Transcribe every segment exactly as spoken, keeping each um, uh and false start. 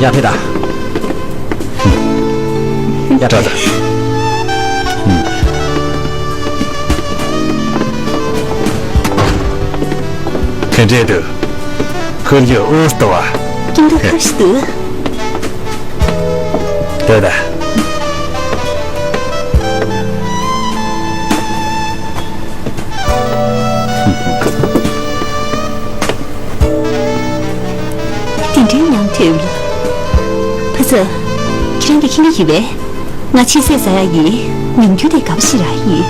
ཡ་ཕེ་ད། ཡ་ཕེ་ད། ག་འདྲས་འདུག་ཁོར་ཡུག་ཨུ་ཏོ་བ། ཀིང་ཏུ་ཁ་ཤི་འདུག་ལྟོས་དང་། དེ་འདྲའི་ཉམས་ཐེབས། ཕ་ཚ། ཁྱེད་རང་གིས་མཁྱེན་གྱི་ཡོད་པས། ང་ཕྱི་ཟས་ཟ་ཡག་ཡིན། ཉམས་འགྱུར་དེ་དགའ་པོ་ཞིག་རག་ཡིན།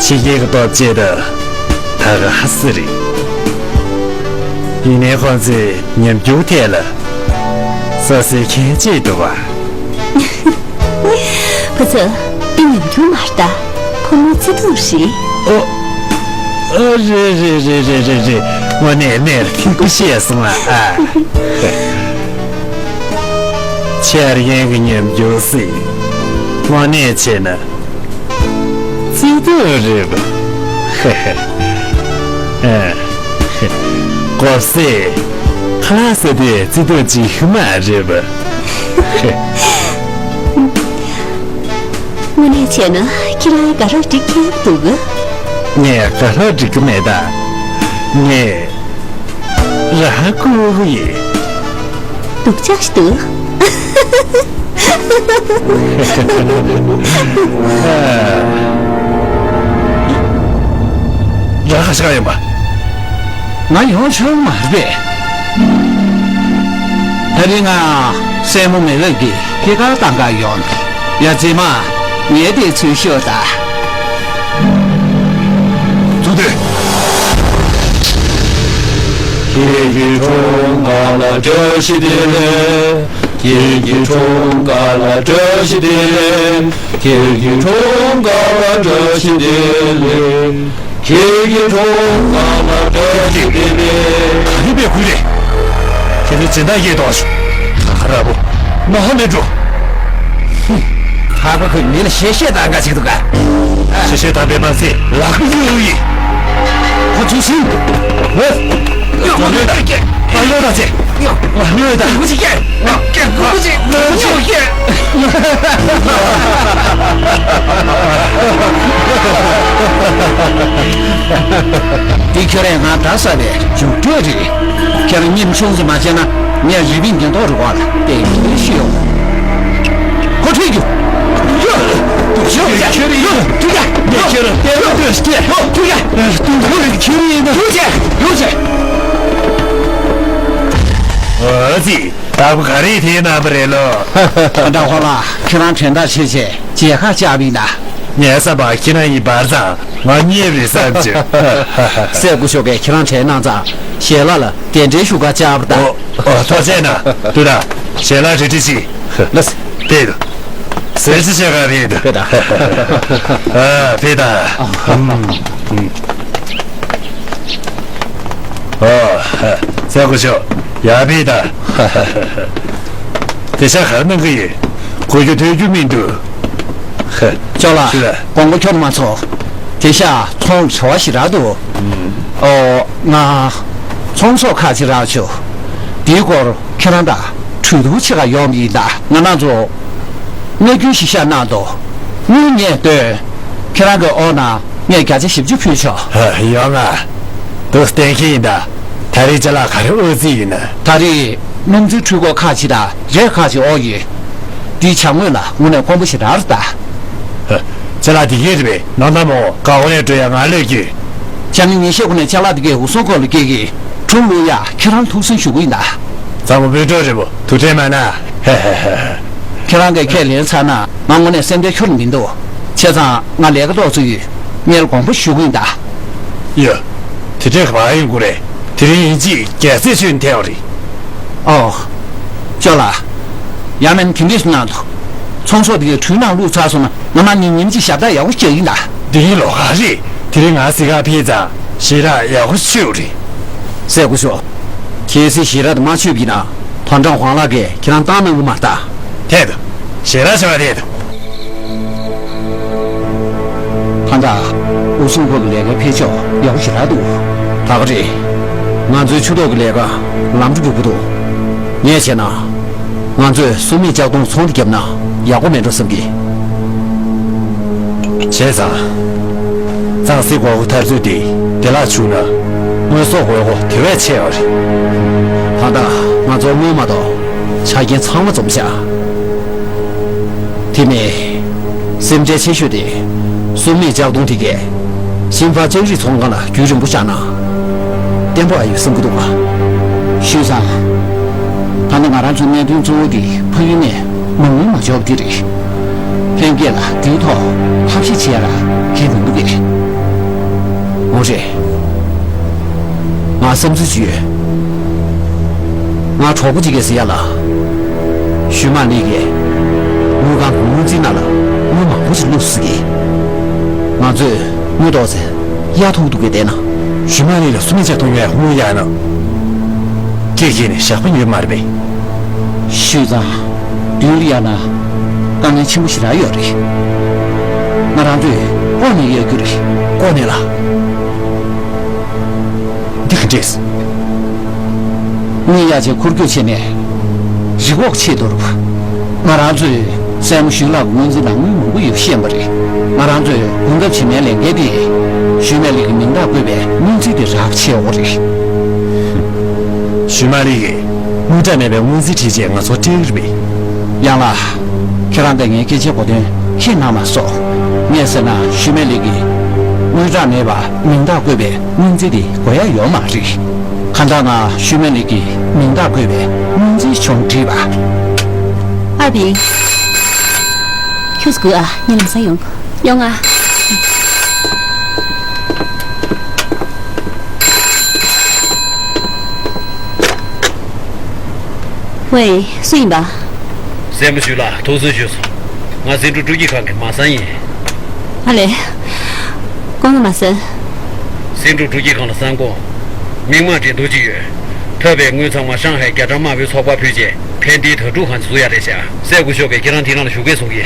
ཕྱི་རྒྱལ་གྱི་སྟོབས་ཆེ་ད། ད་ག་ཧ་སི་རེད། ཡིན་ནའི་ཁོང་ཚོས་ཉམས་འགྱུར་ཐད་ལ་སོ་སོའི་ཁྱད་ཆོས་འདུག་པ། ཕ་ཚ། འདི་ཉམས་འགྱུར་མ་རེད་ད། ཕོ་མོའི་བརྩེ་དུང་རེད། ཨོ། ཨོ་རེད་རེད། དངོས་གནས་གནས་ལ་ཐིག་པོ་བཤད་སོང་ཨ། ཨ། ཆེ་ར་ཡན་གྱི་ཉམས་འགྱུར་སྲིད། དངོས་གནས་བྱས་ན། བརྩེ་དུང་རེད་པ། ཧེ་ཧེ། ཨ། ཧེ། གོ་སེ། ཁ་ལག་ཟ་དུས་བརྩེ་དུང་ཅིག་ཤི་མ་རེད་པ། ཧེ། དངོས་གནས་བྱས་ན་ཁྱེད་རང་དགའ་རབ་འགྲིག་མཁན་འདུག་ངས་དགའ་རབ་འགྲིག་གི་མེད་ད། ངས་ར་ཧ་ཀུ་ཧུ་ཡིན། སྡུག་ཅག་ཞིག་འདུག་ར་ཧ་ཤ་ཡོད་པ། ང་ཡོང་ཆོག་མ་རེད་པས། ད་རིང་ང་སྲས་མོ་མེ་ལེབ་ཀྱི་སྐྱེས་སྐར་བཏང་ག་ཡོང་། ཡ་མཛེས་མ། ངས་དེ་ཚུར་ཤོག་ད། ཚུར་སྡོད། ཁྱེད་ཀྱི་འཁྲུངས་སྐར་ལ་བཀྲ་ཤིས་བདེ་ལེགས། ཁྱེད་ཀྱི་འཁྲུངས་སྐར་ལ་བཀྲ་ཤིས་བདེ་ལེགས། ཁྱེད་ཀྱི་འཁྲུངས་སྐར་ལ་བཀྲ་ཤིས་བདེ་ལེགས། ཁྱེད་ཀྱི་འཁྲུངས་སྐར་ལ་བཀྲ་ཤིས་བདེ་ལེགས། ག་རེ་པའི་ཁུལ་རེད། ཁྱེད་ཚོའི་སྦྱིན་བདག་ཡེ་དོ་ཞུ། ད་ར་བོ། ནོ་ཧོ་མེ་འགྲོ། ཧ་གོ་ཁོས་མི་ལ་ཤེས་ཤེས་དང་འགའ་ཅིག་འདུག་ག་ཤེས་ཤེས་དང་པའི་མ་ཚད་ལག་པ་གཡུག་གཡུག་ཡིན། ཁོ་ཚོས་ཤིང་། ཧོ། ཡོ་མ་ལོས་དང་ཅེ། མ་ལོས་དང་ཅེ། ཡོ། མ་ལོས་དང་། ཡོ་ཅེ་ཀྱེ། ཡོ་ཀྱེ་ཀུ་ཀུ་ཅེ། ཡོ་ཅེ། འདི་ཁྱོད་རས་ང་ད་ས་བའི་རྒྱུགས་སྤྲོད་རེད། ཁྱེད་རང་ཉིན་ཆུང་ཙམ་མ་བྱས་ན་ངས་རི་པིན་ཉེན་རྟོག་རུ་བ་ལ་བསྟན་གྱི་ཤི་ཡོང་། ཁོ་ཁྲིད་རྒྱུ། ཡོ། ཡོ་ཡོ་ཁྱེད་རང་ཡོ་ཐུག་ཡ། ཡོ་ཁྱེད་རང་ཡོ་ཐུག་ཡ། ཡོ་ཐུག་ཡ། ཡོ་ཐུག་ཡ། ཁྱེད་རང་ཡིན་ན་ཐུག་ཡ། ཡོ་ཅེ། ཨ་ཙི། བདག་པོ་ག་རེ་དེའི་རྣམ་པ་རེད་ལོ། ཨ་འདྲ་ཧོ་ལ་ཁྱེད་རང་དྲན་ཐག་ཆོད་ཆེ་མཇལ་ཁ་བཅར་བ་ཡིན་ད། ངའི་བསམ་པ་ཁྱེད་རང་ཡིན་པར་ཙང་ང་རྙེད་རེད་བསམ་བྱུང་། སྲས་སྐུ་ཞབས་ཀྱིས་ཁྱེད་རང་དྲན་གནང་ཙང་ཞལ་ལག་ལ་གདན་འདྲེན་ཞུ་ག་བཅར་བ་ད། ཨོ་ཨོ་ཐུགས་རྗེ་གནང་། ལྟོས་དང་། ཞལ་ལག་རེ་རེ་ཞིག་ལགས། ཕེབས། ཟས་ཅི་བྱ་ག་རེད། ཕེབས་དང་། ཨ་ཕེབས་དང་། ཨ། ཨ། སྲས་སྐུ་ཞབས། ཡར་ཕེབས་དང་། དེ་ཤ་ག་རེ་གནང་གི་ཡིན། གོ་རྒྱུ་ཐོས་རྒྱུ་མི་འདུག་ཅོག་ལགས། ཞུ་ལ། དགོངས་པ་འཁྱོངས་མ་ཚོགས། དེ་ཤ་ཚོང་བྱ་བ་ཞིག་རག་འདུག་ཨོ། ང་ཚོང་ཟོག་ཁག་ཅིག་རག་བྱུང་། དེའི་སྐོར་ཁྱེད་རང་དང་གྲོས་བསྡུར་བྱེད་ག་ཡོང་བ་ཡིན་ད། ང་རང་ཚོ་གནས་རྒྱུན་ཞིག་བཞག་གནང་དོ། དངུལ་ངས་བཏོན། ཁྱེད་རང་གི་འོག་ན་ངས་བརྒྱ་ཆ་བཞི་བཅུ་ཕུལ་ཆོག་ཡོང་ང་། འདུག་སྟེང་གི་ཡིན་ད། ད་རེས་ཅ་ལག་ག་རེ་དབོར་རྩིས་ཡིན་ན། ད་རེས་སྣུམ་རྩི་འཕྲུལ་འཁོར་ཁག་ཅིག་དང་རས་ཁག་ཅིག་དབོར་ཡོད། འདིའི་བྱ་དངོས་ལ་དངོས་གནས་དཀོན་པོ་ཞིག་རག་རེད་ད། ཅ་ལག་འདི་གས་རེད་པས། ནང་ད་མོ་ག་འོ་ནས་འགྲོ་ཡ་ང་ལོས་ཀྱི། ཅ་ལག་ཉིན་ཤས་གོང་ནས་ཅ་ལག་འདི་གས་འུ་སུང་ཁོག་ལ་སྐྱེལ་གི། གྲུ་བླུག་ཡ་ཁྱེད་རང་ཐུགས་སེམས་ཞུ་གི་ཡིན་ད། གཙང་པོ་སྤུན་གྲོགས་རེད་པོ། ཐུགས་ཁྲལ་མ་གནང་། ཧེ་ཧེ་ཧེ། ཁྱེད་རང་གིས་ཁས་ལེན་ཚར་ན་ང་དངོས་གནས་སེམས་ཁྲལ་ཁྱོན་མི་འདུག་བྱས་ཙང་ང་ལས་ཀ་ཏོག་ཙམ་ཡོད། ངས་དགོངས་པ་ཞུ་གི་ཡིན་ད། ཡ། དེ་འདྲས་ག་པར་ཡོང་དགོས་རེད། དེ་རིང་ཡིན་གཅིག་རྒྱལ་སྲས་མཆོག་ཐལ་བ་རེད། ཨོ། ཅོག་ལགས། ཡང་ན་དེ་འདྲས་གནང་དང་། ཚོང་ཟོག་དེ་གའི་གྲུའི་ནང་བླུགས་ཚར་སོང་ན་ང་རང་གཉིས་ཉིན་གཅིག་ཞབས་བཏགས་ཡག་པོ་བྱེད་ཀྱི་ཡིན་ད། འདི་ཡིན་ལོ་ག་རེད། དེ་རིང་ང་གཟིགས་ག་ཕེབས་ཙང་ཞལ་ལག་ཡག་པོ་མཆོད་རེད། སྲས་སྐུ་ཞབས། གལ་སྲིད་ཞལ་ལག་དེ་མ་མཆོད་པ་ཡིན་ན་ཐང་ཀྲང་ཧོང་ལགས་ཀྱིས་ཁྱེད་རང་བཏང་གནང་གི་མ་རེད་ད། ཐད་དོ། ཞལ་ལག་ཞེ་བ་རེད་དོ། ད་ལྟ་འུ་སུང་ཁོག་གི་ལས་ཀའི་འཕེལ་ཕྱོགས་ཡག་པོ་ཞེ་དྲག་འདུག་ད་ག་རེད། ང་ཚོའི་ཆུ་ཐོག་གི་ལས་ཀ་ལམ་འགྲོ་རྒྱུག་གི་འདུག་ངས་བྱས་ན། ང་ཚོས་སུ་མེད་ལྕགས་མདོང་ཚོང་འདི་བརྒྱབ་ན་ཡག་པོ་མེད་འགྲོ་བསམ་གི། བྱས་ཙང་། ཙང་སི་གོ་ཧུ་འཐབ་རྩོད་དེ་བདེ་བླག་བྱུང་ན། དངོས་ཟོག་དགོས་མཁོ་དེ་བས་ཆེ་བ་རེད། ད་ལྟ་ང་ཚོར་དངུལ་མ་གཏོགས་ཆ་རྐྱེན་ཚང་མ་འཛོམས་ཤག་དེ་ནས། སེམས་ཁྲལ་ཆེ་ཤོས་དེ། སུ་མེད་ལྕགས་མདོང་དེ་གས། ཤིན་ཧྥ་ལྕགས་རིགས་ཚོང་ཁང་ལ་རྒྱུན་རིང་པོ་བཞག་ན། བརྟན་པོ་ཨ་ཡོད་བསམ་གྱི་འདུག་ག་ཞུས་ཙང་། ད་ནི་ང་རང་ཚོའི་གནད་དོན་གཙོ་བོ་དེ་ཕ་ཡུལ་ནས་མ་དངུལ་མ་འབྱོར་བ་དེ་རེད། ལྷན་རྒྱས་ལ་དེའི་ཐོག་ཐབས་ཤེས་བྱེད་ཡ་ལ་གལ་མི་འདུག་གས། འོ་རེད། ང་བསམ་ཚུལ་ཅིག་ཡོད། ང་གྲོགས་པོ་གཅིག་གིས་ཟེར་ཡ་ལ། ཞུས་མ་ལི་གིས་དངུལ་ཁང་གི་དངུལ་རྩིས་ནང་ལ་དངུལ་མང་པོ་ཞིག་བླུགས་སྲིད་ཀི། ང་ཚོས་དངུལ་ཏོག་ཙེ་གཡར་ཐུབ་འདུག་གས་བལྟས་ན། ཞུས་མ་ལི་ལ་སུ་མེད་ལྕགས་མདོང་ཡོད་དངུལ་གཡར་ན། ཁྱེད་ཀྱིས་ནི་ཞག་པ་ཉོས་མ་རེད་པས། ཞུས་ཙང་། མདུན་ལ་གཡར་ན། དཀའ་ངལ་ཆེན་པོ་ཞེ་དྲག་ཡོད་རེད། ང་རང་ཚོས་ལྐོག་ནས་གཡར་རྒྱུ་རེད། ལྐོག་ནས་ལ། འདི་ག་འདྲས། དངུལ་གཡར་ཆེད་འཁོར་སྐྱོད་བྱས་ནས། རི་ཁོག་ཆེད་དུ། ང་རང་ཚོས་སྲས་མོ་ཞུས་ལགས་ཀྱི་སྔོན་རྩིས་ནང་དངུལ་མང་པོ་ཡོད་ཤེས་པ་རེད། ང་རང་ཚོས་གོ་སྐབས་བྱེ་མའི་ལས་འགན་དེ། ཞུས་མ་ལི་གི་མིང་རྟགས་བཀོད་པའི་སྔོན་རྩིས་དེ་རག་བྱས་འོ་རེད། ཞུས་མ་ལི་གིས་དངུལ་རྟགས་མེད་པའི་སྔོན་རྩིས་བྲིས་རྗེས་ང་ཚོར་སྤྲད་ཀྱི་རེད་པས། ཡང་ལགས། ཁྱེད་རང་གིས་ངའི་སྐད་ཆའི་གོ་དོན་ཁས་གནང་མ་སོང་། ངས་ཟེར་ན་ཞུས་མ་ལི་གིས་དངུལ་རྟགས་མེད་པ་མིང་རྟགས་བཀོད་པའི་སྔོན་རྩིས་དེ་དགོས་ཡ་ཡོད་མ་རེད། གང་ལྟར་ང་ཞུས་མ་ལི་གིས་མིང་རྟགས་བཀོད་པའི་སྔོན་རྩིས་བྱུང་བྲིས་པ། ཨ་བིང་། ཁྱོད་ཚོ་སྒུག་ཨ། ངས་ལམ་སང་ཡོང་། ཡོང་ཨ། ཝེ། སུ་ཡིན་པ། སྲས་མོ་ཞུས་ལགས་ཐུགས་གསོ་ཞུས་སོང་། ང་སེང་འབྲུག་སྤྲུལ་སྐྱིད་ཁང་གི་མ་སངས་ཡིན། ཨ་ལས། སྐུ་ངོ་མ་སངས། སེང་འབྲུག་སྤྲུལ་སྐྱིད་ཁང་ལ་སངས་གོ། མིག་མངས་འགྲན་བསྡུར་ཅིག་ཡོད། ཐོབ་པའི་དངུལ་ཚང་མ་ཧྲང་ཧའེ་རྒྱ་གྲམ་དམར་པོའི་ཚོགས་པར་ཕུལ་རྗེས་ཕན་བདེའི་དྭ་ཕྲུག་ཁང་བཙུགས་ཡ་རེད་ཤག་སྲས་སྐུ་ཞབས་ཀྱིས་ཁྱེད་རང་དེ་ནང་ལ་ཞུགས་གས་གསུང་གི།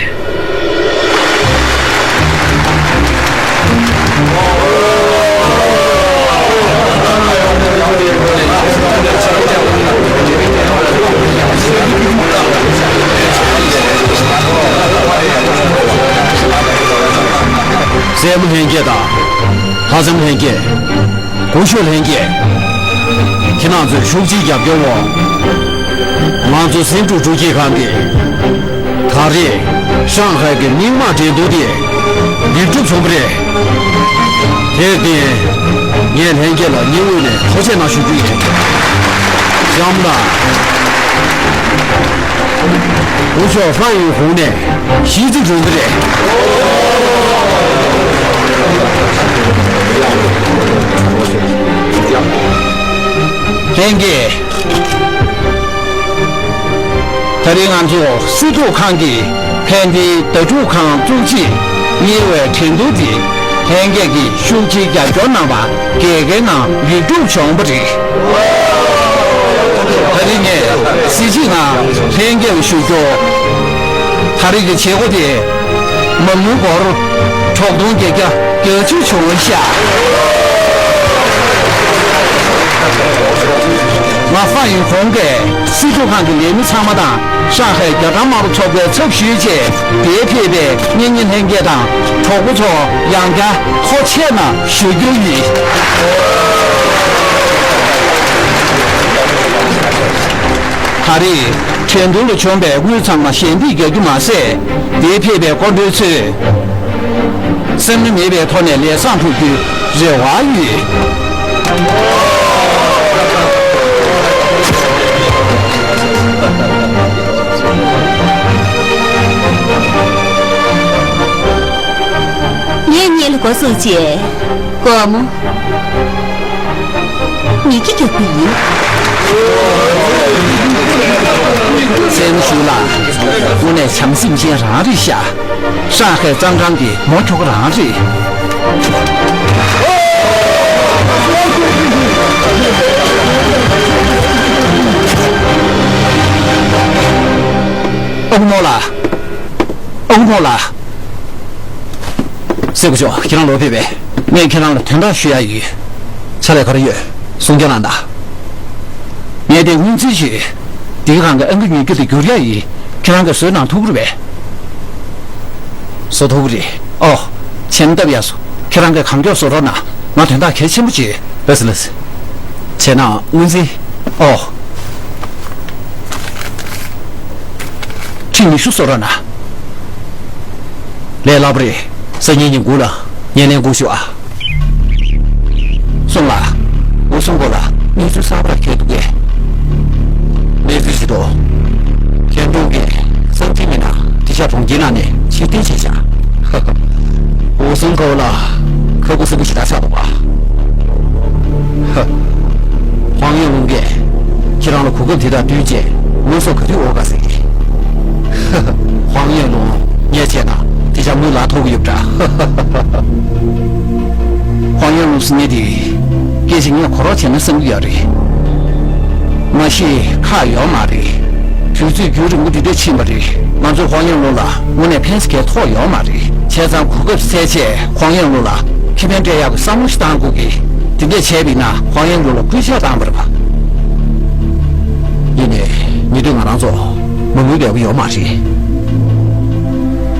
སྲས་མོ་ལྷན་རྒྱས་དང་། ལྷ་ལྕམ་ལྷན་རྒྱས། སྐུ་ཞབས་ལྷན་རྒྱས། ཁྱེད་རང་ཚོའི་ཤུགས་ཆེའི་རྒྱབ་སྐྱོར་འོག་ང་ཚོ་སེང་འབྲུག་སྤྲུལ་སྐྱིད་ཁང་གིས་ད་རེས་ཧྲང་ཧའེ་གི་མིག་མངས་འགྲན་བསྡུར་དེ་ལེགས་གྲུབ་བྱུང་བ་རེད། དེར་བརྟེན། ངས་ལྷན་རྒྱས་ལ་སྙིང་དབུས་ནས་ཐུགས་རྗེ་གནང་ཞུ་རྒྱུ་ཡིན། གཤམ་ལ། སྐུ་ཞབས་ཧྥན་ཡུང་ཧུང་ནས་གཞས་ཚིག་སྒྲོག་གི་རེད། ལྷན་རྒྱས། ད་རེས་ང་ཚོ་སྲིད་ཚོགས་ཁང་གི་ཕན་བདེའི་དྭ་ཕྲུག་ཁང་བཙུགས་རྗེས་གཉེར་བའི་འགྲན་བསྡུར་འདི་ལྷན་རྒྱས་ཀྱིས་ཤུགས་ཆེའི་རྒྱབ་སྐྱོར་གནང་བ་དགའ་དགའི་ངང་ལེགས་གྲུབ་བྱུང་བ་རེད། ད་རེས་ངས་གཟི་བརྗིད་ངང་ལྷན་རྒྱས་ལ་ཞུ་རྒྱུ། ད་རེས་ཀྱི་བྱེད་སྒོ་དེ་མ་དངུལ་སྒོར་དྲུག་སྟོང་བརྒྱད་བརྒྱ་གྱ་གཅིག་བྱུང་བ་ཤག་ང་ཧྥ་ཡུན་ཧོང་གིས་སྲིད་ཚོགས་ཁང་གི་ལས་མི་ཚང་མ་དང་ཧྲང་ཧའེ་རྒྱ་གྲམ་དམར་པོ་ཚོགས་པའི་ཚབ་ཞུས་རྗེས་དེར་ཕེབས་པའི་གཉེན་ཉེ་ལྷན་རྒྱས་དང་གྲོགས་པོ་ཚོ་ཡང་བསྐྱར་ཐུགས་རྗེ་ཆེ་གནང་ཞུ་རྒྱུ་ཡིན། ད་རེས་འགྲན་བསྡུར་ལ་བྱུང་བའི་དངུལ་ཚང་མ་ཞལ་འདེབས་རྒྱག་རྒྱུ་མ་ཟད། དེར་ཕེབས་པའི་སྐུ་མགྲོན་ཚོས་སེམས་ནད་མེད་པའི་ཐོག་ནས་ལས་བཟང་ཐོབ་རྒྱུའི་རེ་བ་ཡོད། ངས་གཉེར་ལ་འགོ་བཙུགས་རྗེས། སྒོར་མོ་ཉིས་བརྒྱ་རྒྱག་གི་ཡིན། སྲས་མོ་ཞུས་ལགས། དངོས་གནས་བྱམས་སེམས་ཅན་རང་རེད་ཤག་ཧྲང་ཧའེ་གཙང་ཁང་གི་མོ་ཁྱོ་ག་རང་རེད། ཨ་ཁུ་ནོར་ལགས། ཨ་ཁུ་ནོར་ལགས། སྲས་སྐུ་ཞབས། ཁྱེད་རང་ལོག་ཕེབས་པས། ངས་ཁྱེད་རང་ལ་དོན་དག་ཞུ་ཡ་ཡོད། ཕྱག་ལས་ག་རེ་ཡོད། གསུང་རྒྱུ་གནང་དང་། ངས་དེ་སྔོན་རྩིས་ཞུས། དེའི་སྒང་གི་ཨང་ཀི་ཉོ་རྒྱུ་དེ་བསྒྱུར་ཡ་ཡིན། ཁྱེད་རང་གིས་བཟོས་གནང་ཐུབ་ཀྱི་རེད་པས། བཟོ་ཐུབ་ཀྱི་རེད། ཨོ། མཆན་བཏབ་ཡག་སོ། ཁྱེད་རང་གིས་གང་མགྱོགས་བཟོ་རོགས་གནང་། ང་དོན་དག་གལ་ཆེན་པོ་ཅིག་ཡོད། ལགས་སོ་ལགས་སོ། བྱས་ན་སྔོན་རྩིས། ཨོ། ཁྲི་ཉི་ཤུ་བཟོ་རོགས་གནང་། ལས་སླ་པོ་རེད། སང་ཉིན་ཉིན་གུང་ལ་ངས་ལན་དགོངས་ཞུ་ཨ། སོང་ལ། འོ་སོང་གོ་ལ་གནས་ཚུལ་གསར་པ་ཁྱེར་འདུག་གས། གནས་ཚུལ་ཞིག་འདུག་ཁྱེད་འགྲོ་གི་སང་ཐིང་མི་ན་དེ་ཤ་གྲོང་ཁྱེར་ནང་ནས་ཕྱིར་འཐེན་བྱས་ཤག་འོ་སོང་གོ་ལ་ཁ་ཁུ་སི་ཁུ་ཞིག་ད་ཆགས་འདུག་པ། ཧ། ཧོང་ཡོན་ལུང་གིས་ཁྱེད་རང་ལ་གོ་སྐབས་དེ་དང་བསྟུན་བྱས་དངོས་ཟོག་ག་དུས་འོ་ག་ཟེར་གི། ཧ་ཧ། ཧོང་ཡོན་ལུང་ངས་བྱས་ན་དེ་ཆ་མུ་ལ་ཐོག་གི་ཡོད་འདྲ། ཧ་ཧ་ཧ། ཧོང་ཡོན་ལུང་ཟེར་མཁན་དེ་སྐད་ཆ་ངས་གོ་རོགས་བྱས་ན་བསམ་གི་ཡོད་རེད། མ་གཞི་ཁག་ཡོད་མ་རེད། དུས་ཚོད་རྒྱུན་རིང་པོ་འདི་འདྲ་ཕྱིན་པ་རེད། ང་ཚོས་ཧོང་ཡོན་ལུང་ལ་དངོས་གནས་ཕན་སྐྱེད་ཐོགས་ཡོད་མ་རེད། བྱས་ཙང་གོ་སྐབས་བཙལ་བྱས་ཧོང་ཡོན་ལུང་ལ་ཁེ་ཕན་སྤྲད་ཡག་གི་བསམ་བློ་ཞིག་བཏང་དགོས་ཀི། དེ་འདྲས་བྱས་པ་ཡིན་ན་ཧོང་ཡོན་ལུང་ལ་སྐུལ་ལྕག་བཏང་བ་རེད་པ། ཡིན་ནའི་ཉེ་དུས་ང་རང་ཚོ་མ་དངུལ་འབེལ་པོ་ཡོད་མ་རེད།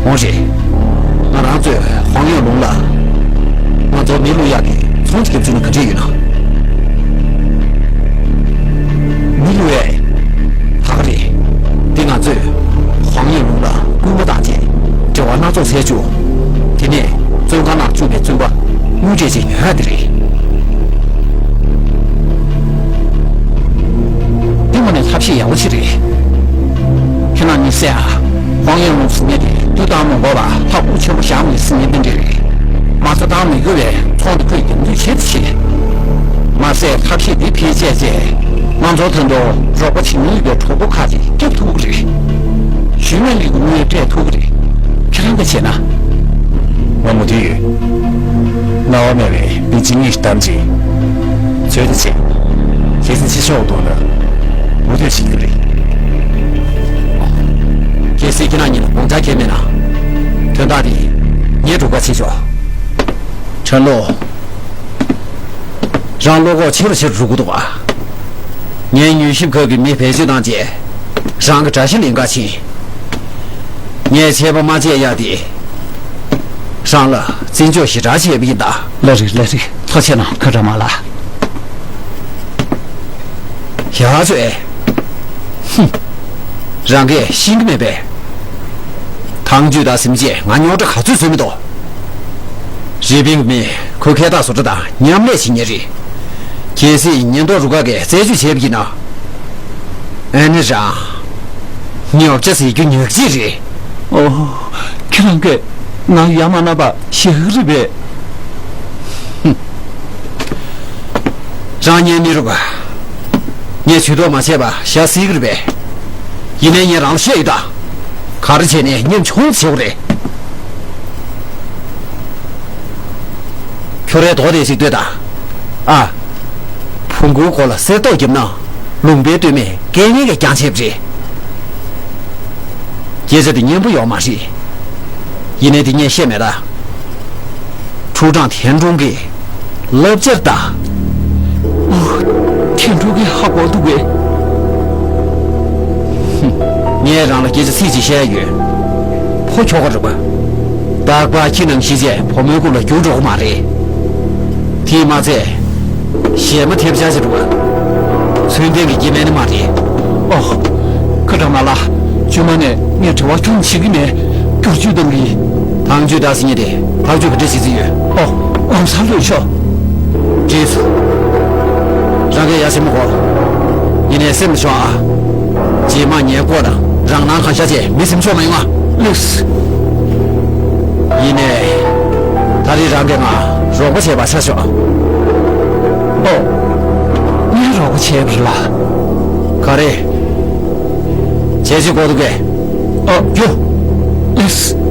འོང་རེད། ང་རང་ཚོས་ཧོང་ཡོན་ལུང་ལ་ང་ཚོ་མི་བླུག་ཡག་གི་ཚོང་ཅིག་བརྒྱབ་བཅུག་ན་ག་འདྲས་ཡོད་ན། མི་བླུག་ཡས། ད་ག་རེད། འདི་ང་ཚོས་ཧོང་ཡོན་ལུང་ལ་སྐུལ་མ་བཏང་རྗེས་འབྲེལ་བ་སྣ་ཚོགས་བཙལ་བཅུག་དེ་ནས་བཙོན་ཁང་ནང་བཅུག་པའི་བཙོན་པ་དངུལ་སྤྲད་བྱས་ཉོ་ཡག་དེ་རེད། འདི་དངོས་གནས་ཐབས་ཤེས་ཡག་པོ་ཅིག་རེད། ཁྱེད་རང་གཉིས་གསལ་ཨ། ཧོང་ཡོན་ལུང་ཟེར་མཁན་དེ་དུས་ཐུང་མ་འགོར་བར་ལྷ་སྐུ་ཆེན་པོ་བཞེངས་ནས་ཟེར་མཁན་དེ་འདྲ་རེད། མ་རྩ་བཏང་མི་དགོས་པའི་ཚོང་དེ་ཁོས་རྒྱབ་མདུན་བྱེད་དུ་ཕྱིན། མ་ཟད་ཐབས་ཤེས་འདི་འཕེལ་རྒྱས་རྗེས་ང་ཚོར་ད་དུང་རོགས་པ་བྱེད་མྱོང་ཡོད་པའི་གྲོགས་པོ་ཁག་ཅིག་སྐྱོབ་ཐུབ་ཀྱི་རེད། ཞུས་མེད་ལུས་ཀྱི་དངུལ་སྤྲད་ཐུབ་ཀྱི་རེད། ཁྱེད་རང་གིས་བྱས་ན། ང་མུ་མཐུད་ཡོད། སྣང་བ་མེད་པའི་མི་གཅིག་གཉིས་ཤིག་བདམས་རྗེས་ཚོད་ལྟ་བྱས། གལ་སྲིད་ཕྱི་ཕྱོགས་གཏོང་ན་མུ་མཐུད་བྱེད་རྒྱུ་རེད། གལ་སྲིད་ཁྱེད་རང་གཉིས་ལ་དགོངས་འཆར་གང་ཡང་མེད་ན། དོན་དག་འདི་ངས་སྒྲུབ་ཁ་བྱེད་ཆོག་ཁྲང་ལོ། རང་བློ་ཁོག་ཆེ་རུ་ཆེ་རུ་འགྲོ་གི་འདུག་ཨ། ངས་མྱུལ་ཞིབ་ཁང་གི་མི་བེད་སྤྱོད་བཏང་རྗེས་རང་གི་དགྲ་ཤ་ལེན་ག་ཕྱིན། ངས་ཆད་པ་མ་བཅད་ཡ་དེ་རང་ལ་བརྩི་འཇོག་ཞེ་དྲག་བྱས་པ་ཡིན་ད། ལགས་རེད་ལགས་རེད། ཐུགས་རྗེ་ཆེ་གནང་ཁ་དྲ་མ་ལ། ཡ་ཚོ་ཨེ། ཧུམ། རང་གིས་ཤེས་ཀྱི་མེད་པས། ཐང་ཅུས་དང་སེམས་ཅན་ང་རྙོག་དྲ་ག་ཚོད་བཟོས་མི་འདུག་རི་པིན་གྱི་མི་ཁོས་ཁེ་ཏག་བཟོ་གྲྭ་དང་མཉམ་ལས་བྱེད་མཁན་རེད། གལ་སྲིད་ཉེན་རྟོག་རུ་ཁག་གིས་རྩད་གཅོད་བྱས་པ་ཡིན་ན། ཨ་ནི་རང་། ཉོབ་ཆ་ཟེར་རྒྱུ་ཉག་གཅིག་རེད། ཨོ། ཁྱེད་རང་གིས་ང་ཡ་མ་ན་པ་ཞེ་ཧི་རི་བས། རང་ཉན་མི་རུང་། ངས་ཇུས་གཏོགས་མ་བྱས་པ་ཞག་སྲིད་ཀྱི་རེད་པས། ཡིན་ནའི་ངས་རང་ལ་བཤད་ཡོད་ད། ག་རེ་བྱས་ནས་ཉམ་ཆུང་བྱེད་དགོས་རེད། ཁྱོད་རའི་རྡོག་དེ་ཞིག་ལྟོས་དང་། ཨ། བོང་གུའི་མགོ་ལ་གསེར་ཏོག་བརྒྱབ་ན། ལུང་པའི་སྟོད་སྨད་སྐད་ངན་གྱིས་བརྒྱངས་བྱས་པ་རེད། སྐད་ཆ་དེ་སྙན་པོ་ཡོད་མ་རེད། ཡིན་ནའི་དེ་ངས་བཤད་མེད་ད། ཁྲུའུ་ཀྲང་ཐན་ཀྲུང་གིས་བསླབ་བྱར་བཏང་། ཨོ། ཐན་ཀྲུང་གིས་ཧ་གོ་འདུག་གས། ཧུམ། ངས་རང་ལ་སྐད་ཆ་ཚིག་གཅིག་བཤད་ཡ་ཡོད། ཕོ་ཁྱོ་ག་རེད་པ། རྟག་པར་ཁྱི་ནང་བཞིན་བྱས་བུ་མོའི་རྐུབ་ལ་རྒྱུག་འགྲོ་གི་མ་རེད། དེས་མ་ཚད། གཞས་མ་ཐེབས་ཆག་ཅིག་འདུག་ག་ཚུལ་ལྡན་གྱི་སྐྱེ་དམན་ནི་མ་རེད། ཨོ། ཁ་དྲ་མ་ལ། རྗེས་མ་ནས་ངས་དྲི་བ་ཁྱོན་བྱེད་ཀྱི་མེད། བསྒྱུར་བཅོས་གཏང་གི་ཡིན། ཐང་ཅུས་ད་ཟེར་མཁན་དེ་ཐག་གཅོད་ག་འདྲ་བྱེད་རྩིས་ཡོད། ཨོ། ལམ་སང་ལྷོད་ཤོག་བྲིས་སོ། རང་གིས་ཡ་སེམས་མ་གོ་ཡིན་ནའི་སེམས་ལ་ཤོག་ཨ། རྗེས་མ་ངའི་སྐོར་དང་རང་སྣང་གང་ཤར་བྱས་མི་སེམས་ཤོར་མ་ཡོང་ཨ། ལགས། ཡིན་ནའི། ད་རེས་རང་གིས་ང་རོགས་པ་བྱས་པ་ཆ་ཤོག་ཨོ། ངས་རོགས་པ་བྱས་པ་རེད་ལ། ག་རེ། བྱས་རྗེས་འགོག་འདུག་གས། ཨོ། རྒྱུ། ལགས།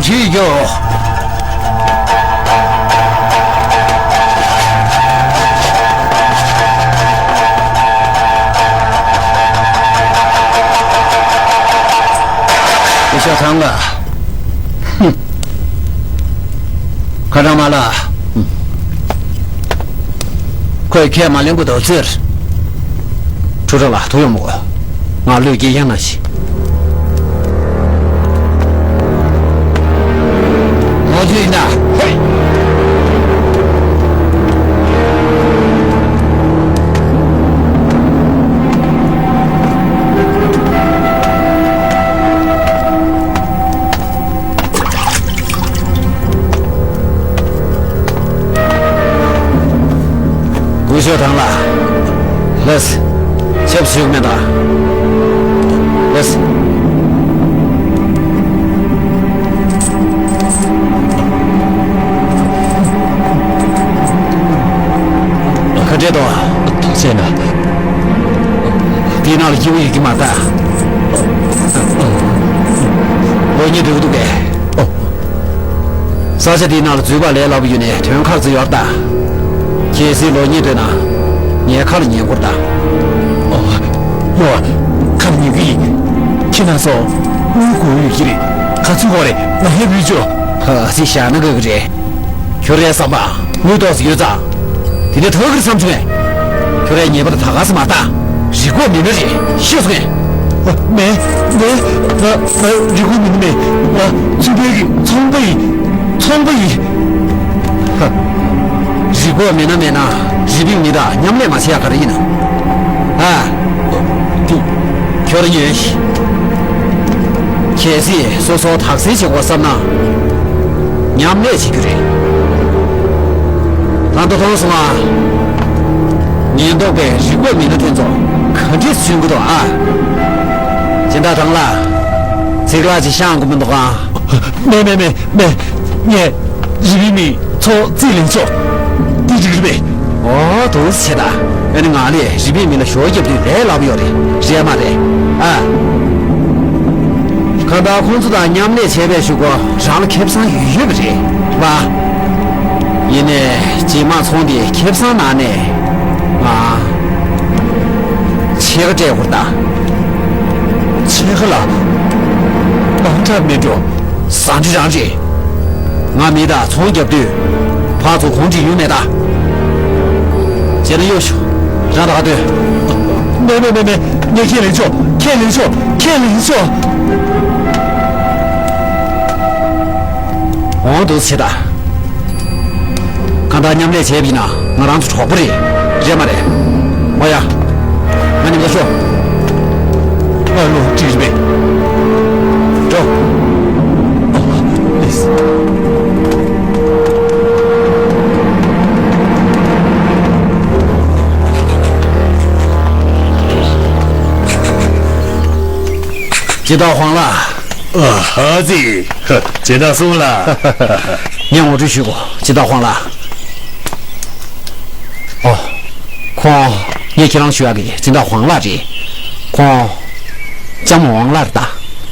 ཁྲིད་རྒྱུ། སྐུ་ཞབས་ཐང་ལ། ཧུམ། ཁ་སང་མ་ལ། ཧུམ། ཁོས་ཁས་མ་ལེན་གོ་དོ་ཚེར། ཁྲུ་ཁྲ་ལ་ཐུག་ཡོང་མོ། ང་ལོས་སྐྱེ་ཡང་ན་ཞིག་ངོ་བསྟོད་ཡིན་ན། ཧེ། སྐུ་ཞབས་ཐང་ལ། ལགས། ཆབ་ཞུགས་མེད་ད། ལགས། ཁ་བྲལ་ཏོ། ཐུགས་རྗེ་གནང་། དེའི་ནང་ལ་སྐྱིད་པོ་ཡོད་ཀྱི་མ་རེད་ད། ལོ་གཉིས་འགྲོ་གི་འདུག་གས། ཨོ། ས་ཆ་འདིའི་ནང་ལ་འཛུལ་བ་ལས་སླ་པོ་ཡོད་ནས་དོན་ཁག་ཅིག་ཡོད་རེད་ད། གལ་སྲིད་ལོ་གཉིས་སྡོད་ན། ངའི་ཁ་ལ་ཉན་དགོས་རེད་ད། ཨོ། ཡོ། ཁ་ལ་ཉན་གི་ཡིན། ཁྱེད་རྣམ་ཚོ་དངུལ་དགོས་ཡོད་ཀྱི་རེད། ག་ཚོད་དགོས་རེད། ང་ཧེ་བུ་ཅོ། ཧ་སི་ཤ་ན་གི་རེད། ཁྱོད་རའི་བསམ་པ་དངུལ་ཏོག་ཙམ་ཡོད་ཙང་། དེ་ནས་ཐོག་གིར་བསམ་བྱུང་ངས། ཁྱོད་རའི་ཉེས་པ་དེ་ད་ག་སེ་མ་ལྟ། རི་ཁོག་མི་ནི་རེད། ཤེས་སོང་ངས། མེད། མེད། ང་ང་རི་ཁོག་མི་ནི་མེད། ང་ཚུན་པའི་གི་ཚོང་པ་ཡིན། ཚོང་པ་ཡིན། ཧ། རི་ཁོག་མི་ན་མེད་ན་རི་པིན་མི་དང་མཉམ་ལས་མ་བྱེད་ཡ་ག་རེ་ཡིན་ན། ཨ། དེ། ཁྱོད་ར་ཉོན་ཞིག་གལ་སྲིད་སོ་སོ་དག་སེལ་བྱེད་དགོས་བསམ་ན། མཉམ་ལས་བྱེད་རྒྱུ་རེད། ད་ལྟ་མཐོང་སོང་ཨ། ཉེན་རྟོག་པས་རི་ཁོག་མི་སྣ་དེ་ཚོ་ག་འདྲས་བཙུན་གི་འདུག་ཨ། སྦྱིན་བདག་ཐང་ལ། ཚིག་ལ་ཅིག་བཤང་དགོས་མི་འདུག་ཨ། མེད་མེད་མེད་མེད། ངས་རི་པིན་མི་ཚོ་རྩིས་ལེན་ཆོག་འདི་འགྲིག་རེད་པས། ཨོ་དུ་ཆེ་ད། ཨ་ནི་ང་ལས་རི་པིན་མི་ལ་ཞོ་རྒྱབ་དུས་ལས་སླ་པོ་ཡོད་རེད། རེད་མ་རེད་ཨ། གང་ལྟར་ཁོང་ཚོ་དང་མཉམ་ལས་བྱས་པའི་གཞུག་གུ་རང་ལ་ཁེ་བཟང་ཡོད་ཡོད་པ་རེད་པ། ཡིན་ནའི་རྗེས་མ་ཚོང་འདི་ཁེ་བཟང་ནང་ནས་ང་ཕྱེད་ཀ་སྤྲད་དགོས་རེད་ད། ཕྱེད་ཀ་ལ་དམག་གྲབས་མེད་འགྲོ། ཟ་འདྲི་རང་རེད། ང་མི་དང་ཚོང་རྒྱབ་དུས་ཕར་ཚུར་གོང་འདྲིས་ཡོང་མེད་ད། བྱས་ན་གཡོག་ཞུ། རང་ད་ག་སྡོད། མེད་མེད་མེད་མེད། ངས་ཁས་ལེན་ཆོག་ཁས་ལེན་ཆོག་ཁས་ལེན་ཆོག་འོང་འདུག་ཟེར་ད། གང་ལྟར་མཉམ་ལས་བྱས་པ་ཡིན་ན་ང་རང་ཚོ་གྲོགས་པོ་རེད། རེད་མ་རེད། འོ་ཡ། ང་མཉམ་དུ་ཤོག་ཨ་ལོ་ཅི་རེད་པས། འགྲོ། ཨོ། ཨེས། སྦྱིན་བདག་ཧོང་ལགས། ཨ་ཧ་ཙི། སྦྱིན་བདག་སུ་ལགས། ངས་ངོ་སྤྲོད་ཞུ་གོ་སྦྱིན་བདག་ཧོང་ལགས། ཨོ། ཁོང་ངས་ཁྱེད་རང་ཞུ་ཡག་གི་སྦྱིན་བདག་ཧོང་ལགས་རེད། ཁོང་ལྕམ་ཝང་ལགས་རེད་ད།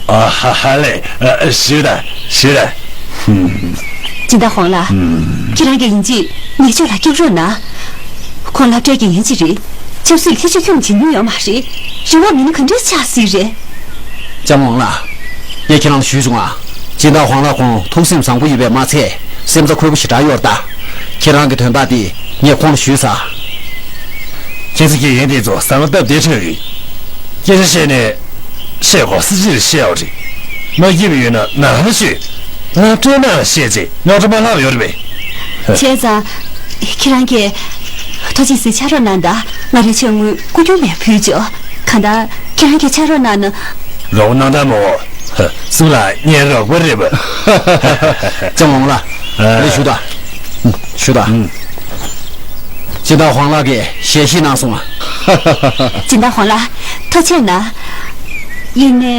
ཨ་ཧ་ཧ་ལེ། ཨ། ཞུ་ད་ཞུ་ད། ཧུམ། སྦྱིན་བདག་ཧོང་ལགས། ཧུམ། ཁྱེད་རང་གིས་ཡིན་གཅིག་ཉེ་ཕྱོགས་ལ་སྐྱོབ་རོགས་གནང་། ཁོང་སློབ་གྲྭའི་དགེ་རྒན་ཅིག་རེད། ཆབ་སྲིད་ལ་ཐེ་ཇུས་ཁྱོན་ནས་བྱེད་མྱོང་ཡོད་མ་རེད། རི་བོ་མི་ནི་ག་འདྲས་ཆགས་སྲིད་རེད། ལྕམ་ཝང་ལགས། ངས་ཁྱེད་རང་ལ་ཞུས་བྱུང་ང་། སྦྱིན་བདག་ཧོང་ལགས་ཁོང་ཐུགས་སེམས་བཟང་པོ་ཡོད་པས་མ་ཚད། སེམས་རྩ་འཁོལ་པོ་ཞེ་དྲག་ཡོད་རེད་ད། ཁྱེད་རང་གི་དོན་དག་འདི་ངས་ཁོང་ལ་ཞུས་ཚར། ཁྱེད་ཚོ་དགེ་རྒན་དེ་ཚོ་བཟང་སྟབས་བདེ་དྲགས་རེད། སྐད་ཆ་བཤད་ནས་བཤད་དགོས་སྲིད་ཇི་ལ་བཤད་ཡོད་རེད། མ་སྐྱིད་པ་ཡོད་ན་ནང་ལ་ཤོད། སློབ་གྲྭའི་ནང་ལ་བཤད་ཅེས་རྙོག་དྲ་མ་ལྷག་ཡོད་རེད་པས། བྱས་ཙང་། ཁྱེད་རང་གིས་ཐུགས་རྗེ་གཟིགས་ཕྱག་རོགས་གནང་དང་། ང་རའི་ཆེད་དངུལ་སྐུ་རྒྱུ་མས་ཕུལ་ཆོག་གང་ལྟར་ཁྱེད་རང་གིས་ཕྱག་རོགས་གནང་ན། རོགས་གནང་དང་མོ། སུ་ལ་ངའི་རོགས་པ་རེད་པ། ལྕམ་ཝང་ལགས། ཨ། ལགས་ཞུ་དང་། ཞུ་དང་། སྦྱིན་བདག་ཧོང་ལགས་ཀྱིས་ཞལ་བཞེས་གནང་སོང་ང་། སྦྱིན་བདག་ཧོང་ལགས། ཐུགས་རྗེ་གནང་། ཡིན་ནའི།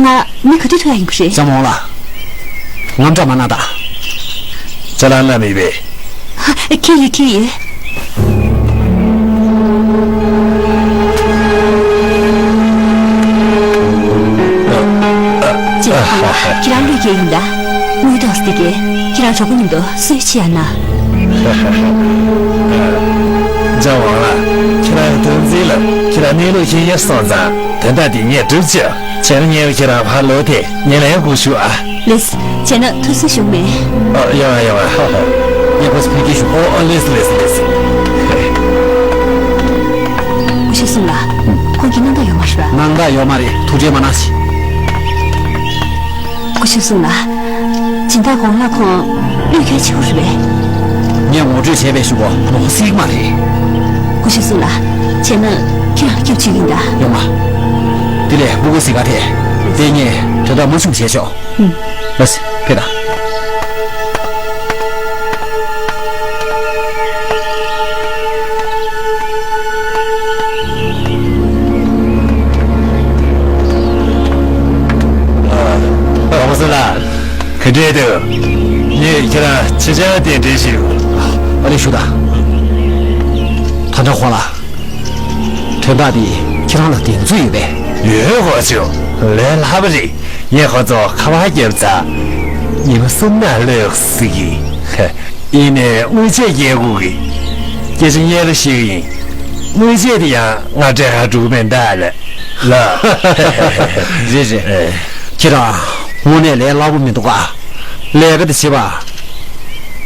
ང་མི་ག་དུས་ཐུག་ཡ་ཡིན་གྱི་རེད། ལྕམ་ཝང་ལགས། དངངས་སྐྲག་མ་གནང་དང་། ཅ་ལག་བླ་མེད་པས། ཧ། ཁྱེར་ཡོད་ཁྱེར་ཡོད། ཅེས་ཧ་ལ་ཁྱེད་རང་ལུས་ཀྱི་ཡིན་ད། འདི་གས་ཁྱེད་རང་གྲོགས་པོ་མཉམ་དུ་སུའི་ཆེད་ཡང་ན། ལྕམ་ཝང་ལགས། ཁྱེད་རང་གི་འདུ་འཛི་ལ་ཁྱེད་རང་གནས་ལུགས་ཤེས་ཡར་སོང་ཙང་དོན་དག་འདི་ངས་སྒྲུབ་ཆོག་བྱས་ན་ངས་ཁྱེད་རང་ཕར་ལོག་སྟེ་ངའི་ལས་སྒུག་ཞུ་ཨ། ལེས། བྱས་ན་ཐུགས་སུན་ཞུགས་མེད། ཨ། ཡོང་ཨ་ཡོང་ཨ། ངས་ཁོ་ཚོ་ཕེབས་སྐྱེལ་ཞུ། ཨོ་ཨོ་ལེས་ལེས་ལེས། སྐུ་ཞབས་སུང་ལགས། ཁོང་གི་སྣང་དག་ཡོད་མ་རེད་པ། སྣང་དག་ཡོད་མ་རེད། ཐུགས་ཁྲལ་མ་གནང་ཞིག་སྐུ་ཞབས་སུང་ལགས། སྦྱིན་བདག་གོང་ལ་ཁོང་བློས་འཁེལ་ཆེ་བོ་རེད་པས། ངས་ངོ་སྤྲོད་བྱས་པའི་གཞུག་གུ་ངོ་ཤེས་ཀྱི་མ་རེད། སྐུ་ཞབས་སུང་ལགས། བྱས་ན་ཁྱེད་རང་སྐྱབས་བཅོལ་ཡིན་ད། ཡོང་ང་། དེ་ལས་སྤུ་གུ་གཟིགས་ག་དེ། དེ་ངས་དོན་དག་མ་བྱུང་བྱས་ཆོག་ཨུམ། ལགས་སེ། ཕེབས་དང་། ཨ། ཨ་མ་སུ་ལགས། ག་འདྲས་འདུག་ངས་ཁྱེད་རང་ཅི་བྱ་གཏན་འདྲེན་ཞུ། ཨ་ནི་ཞུ་དང་། ཐང་ཁྲང་ཧོ་ལགས། དོན་དག་འདི་ཁྱེད་རང་ལ་གདེང་ཚོད་ཡོད་པས། ཡོད་གོ་ཆུ། ལས་སླ་པོ་རེད། ངས་ཁོ་ཚོ་ཁ་པར་བརྒྱབ་ཚར། ཉི་མ་གསུམ་ནང་ལོས་ཟེར་གི། ཡིན་ནའི་དངུལ་ཆད་རྒྱག་དགོས་གི། སྐད་ཆ་སྙན་རུ་བཤད་གི་ཡིན། དངུལ་ཆད་དེ་ཡང་ང་སྤྲད་ག་འགྲོ་གི་མེད་ད་ལ། ལ། རེད་རེད། ཨེ། ཁྱེད་རང་དངོས་གནས་ལས་སླ་པོ་མི་འདུག་ག་ལས་ཀ་དེ་བྱེད་པ།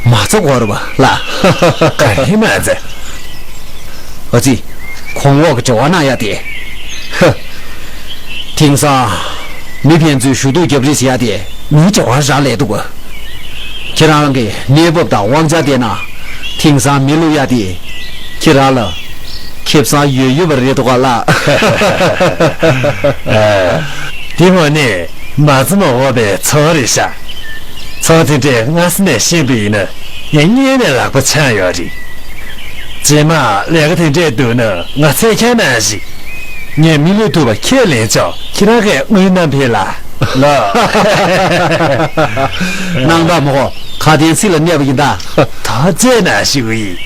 མ་རྩ་དགོས་རེད་པ་ལ། ག་རེ་མ་རྩ། ཨ་ཙི། གོང་འོག་གི་འབྲེལ་བ་གནང་ཡ་དེ། ཧ། དེང་སང་མི་ཕན་ཚུན་ཞུ་གཏུག་རྒྱབ་རེས་བྱེད་ཡ་དེ་མིའི་འབྲེལ་བ་རག་ལས་འདུག་ག་ཁྱེད་རང་གི་གནས་བབ་དང་དབང་ཆ་བལྟས་ན་དེང་སང་མི་བླུག་ཡ་དེ་ཁྱེད་རང་ལ་ཁེ་བཟང་ཡོད་ཡོད་པ་རེད་འདུག་ག་ལ། ཨ། དེ་དངོས་གནས་མ་རྩ་མ་དགོས་པའི་ཚོར་བ་རེད་ཤག་ཚོར་བ་དེ་འདྲས་སྔ་ས་ནས་ཤེས་པ་ཡིན་ན་ངས་སྔོན་ནས་ལག་པ་འཆང་ཡོད་རེད། རྗེས་མ་ལས་ཀ་དེ་འདྲས་འདུག་ན་ང་འཚོལ་རྐྱང་གནང་ཞིག་ངས་མི་བླུག་ཐུབ་པ་ཁས་ལེན་ཆོག་ཁྱེད་རང་གིས་དངུལ་བསྣམས་ཕེབས་ལ། ལགས། སྣང་དག་མ་གོ་ཁ་དན་ཚིག་ལ་གནས་པ་ཡིན་ད། ཐག་བཅད་ན་ཞུ་གི་ཡིན།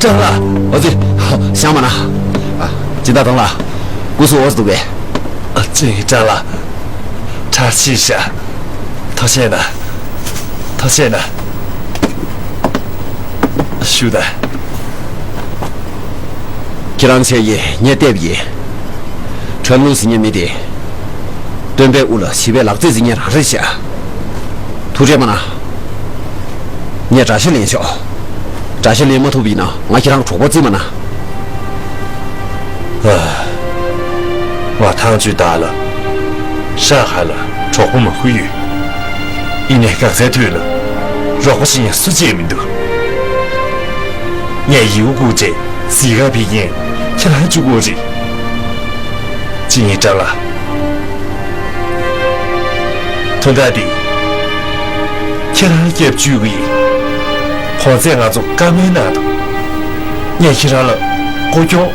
ཀྲང་ལགས། ཨོ་ཙི། བཤད་མ་གནང་། ཨ། སྦྱིན་བདག་ཏང་ལགས། སྐུ་གཟུགས་འོ་ཙི་འདུག་གས། ཨ། ཅིན་ཀྲང་ལགས། ཁྲག་ཕྱིས་ཤག་ཐུགས་རྗེ་གནང་། ཐུགས་རྗེ་གནང་། ཞུ་དང་། ཁྱེད་རང་ཆེ་ཡིས་ངས་བལྟས་པ་ཡིན། ཁྲང་ལུང་ཟེར་མཁན་མི་དེ། སྟོན་པའི་དབུ་ལ་བྱིས་པའི་ལག་རྩེད་རྩེ་མཁན་རང་རེད་ཤག་ཐུགས་རྗེ་མ་གནང་། ངས་དགྲ་ཤ་ལེན་ཆོག་དགྲ་ཤ་ལེན་མ་ཐུབ་པ་ཡིན་ན་ང་ཁྱེད་རང་གྲོགས་པོ་བརྩི་མ་གནང་། ཨ། ང་ཐང་ཆུ་བདག་ལ་ཧྲ་ཧ་ལ་གྲོགས་པོ་མང་པོ་ཡོད། ཡིན་ནའི་འགག་རྩའི་དུས་ལ་རོགས་པ་བྱེད་མཁན་སུ་གཅིག་མི་འདུག་ངས་ཡིའུ་བཀུག་རྗེས་གཟིགས་ག་ཕེབས་མཁན་ཁྱེད་རང་གཅིག་པོ་རེད། ཅིན་ཀྲང་ལགས། དོན་དག་འདི་ཁྱེད་རང་སྐྱབས་བཅོལ་གྱི་ཡིན། གོང་ཚད་ང་ཚོ་བཀའ་མོལ་གནང་འདུག་ངས་ཁྱེད་རང་ལ་སྐོར་སྐྱོང་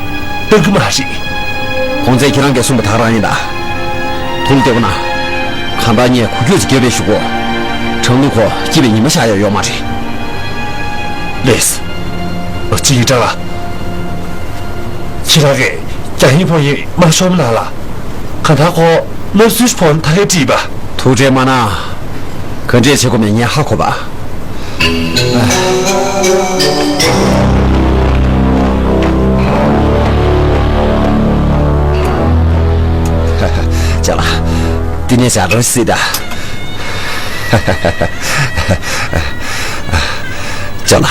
གཏང་གི་མ་རེད། གོང་ཚད་ཁྱེད་རང་གིས་གསུངས་པ་དག་རང་ཡིན་ད། ཐུགས་བདེ་པོ་གནང་། གང་ལྟར་ངས་འགུལ་སྐྱོད་ཅིག་བརྒྱབ་པའི་གཞུག་གུ། ཁྲང་ལུང་ཁོ་སྐྱིད་པའི་ཉི་མ་ཤར་ཡ་ཡོད་མ་རེད། ལེས། ཅིན་ཀྲང་ལགས། ཁྱེད་རང་གིས་རྒྱ་ཡིན་ཕོ་ཡིན་མ་ཤོར་མ་གནང་ལ། གང་ལྟར་ཁོ་སློབ་གསོའི་ཕོན་ཐ་ཧེ་བྲིས་པ། ཐུགས་ཁྲལ་མ་གནང་། ག་འདྲས་བྱེད་དགོས་མེད་ངས་ཧ་གོ་བ། ཅ་ལག་འདི་ནས་བྱ་རོགས་སྲིད་ད། ཅོ་ལགས།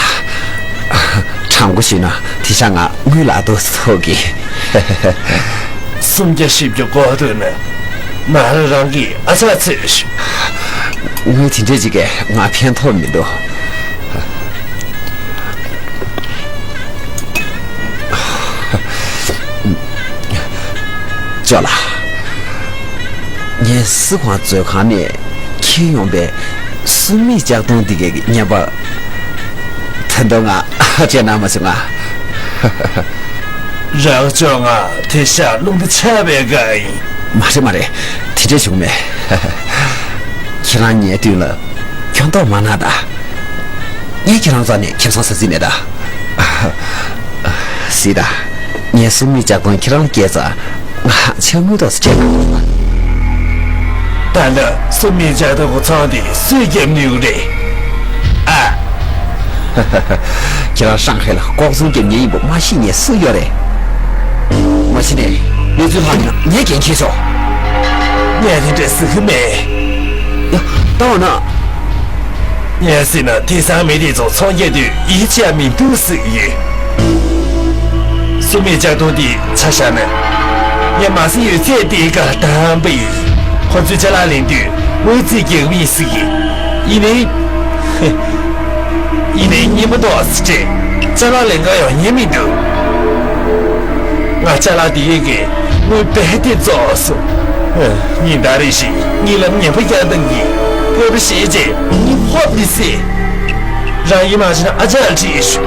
དྲང་པོ་ཞུས་ན་དེ་ཤ་ང་དངུལ་ལ་དུ་ཚོགས་ཀྱི། སུམ་བརྒྱ་བཞི་བརྒྱ་དགོས་འདུག་ན་ང་རང་རང་གིས་ཨ་ཚ་ཚེ་ཞུ། དངུལ་དེ་འདྲས་ཅིག་གིས་ང་ཕན་ཐོགས་མི་འདུག་ཅོ་ལགས། ངས་སི་ཁོང་མཛོད་ཁང་ནས་འཁྱེར་ཡོང་པའི་སུན་མིག་ལྕགས་ཐོང་འདི་གའི་བརྙན་པར་ད་དུང་ང་སྤྲད་གནང་མ་བྱུང་ང་། རང་ཅོ་ང་དེ་ཤ་རླུང་དེ་ཆགས་པའི་དགའ་ཡིན། མ་རེད་མ་རེད། དེ་འདྲས་བྱུང་མེད། ཁྱེད་རང་ཉལ་དུས་ལ་འཁྱོངས་ཏོག་མ་གནང་ད། ངས་ཁྱེད་རང་རྩ་ནས་ཁེ་བཟང་ཟ་རྩིས་མེད་ད། སྲིད་ད། ངས་སྲིད་མི་ལྕགས་ཐོང་ཁྱེད་རང་ལ་སྐྱེལ་ཙང་། ང་ཆག་མི་ཐོག་སྐྱེལ། ད་ལྟ་སྲིད་མི་ལྕགས་ཐོང་གི་ཚང་དེ་སུས་རྒྱབ་ནས་ཡོད་རེད། ཨ། ཁྱེད་རང་ཧྲང་ཧའེ་ལ་ལྐོག་འཛུལ་རྒྱབ་མཁན་ཡིན་པ་མ་ཤེས་མཁན་སུ་ཡོད་རེད། མ་གཞི་ནས་གནས་ཚུལ་ལྷག་ཡིན་ན་ངས་འགན་འཁྱེར་ཆོག་ངས་དེ་འདྲ་ཟེར་གྱི་མེད། ཡ། ད་འོ་ན། ངས་ཟེར་ན་དེང་སང་མི་དེ་ཚོ་ཚོང་རྒྱག་དུས་ཡིད་ཆེས་མི་འདུག་ཟེར་གྱི་ཡོད། སྲིད་མི་ལྕགས་ཐོང་དེ་ཆ་བཞག་ན། ངས་མ་ཟིན་ཡོད་ཚད་དེའི་སྒང་ལ་བདམས་པ་ཡིན། ཁོ་ཚོས་ཅ་ལག་ལེན་དུས་དངུལ་རྩིས་རྒྱག་གི་མིན་ཟེར་གྱི། ཡིན་ནའི། ཡིན་ནའི་སྙན་པོ་འདུག་ཟེར་སྤྲད། ཅ་ལག་ལེན་ག་ཡང་ཉན་མི་འདུག་ང་ཅ་ལག་དེ་ཡིན་གྱི་དངུལ་རྦད་དེ་རྫོགས་སོང་། ཉིན་ལྟར་རེ་བཞིན་གཉིད་ལམ་ངན་པ་རྒྱག་སྟངས་ཀྱིས་ཕོད་པ་ཤེས་རྗེས་གཉིད་ཕོག་མི་སྲིད། རང་ཡིད་མ་ཆེས་ན་ཨ་ཅག་ལ་དྲིས་ཤོག་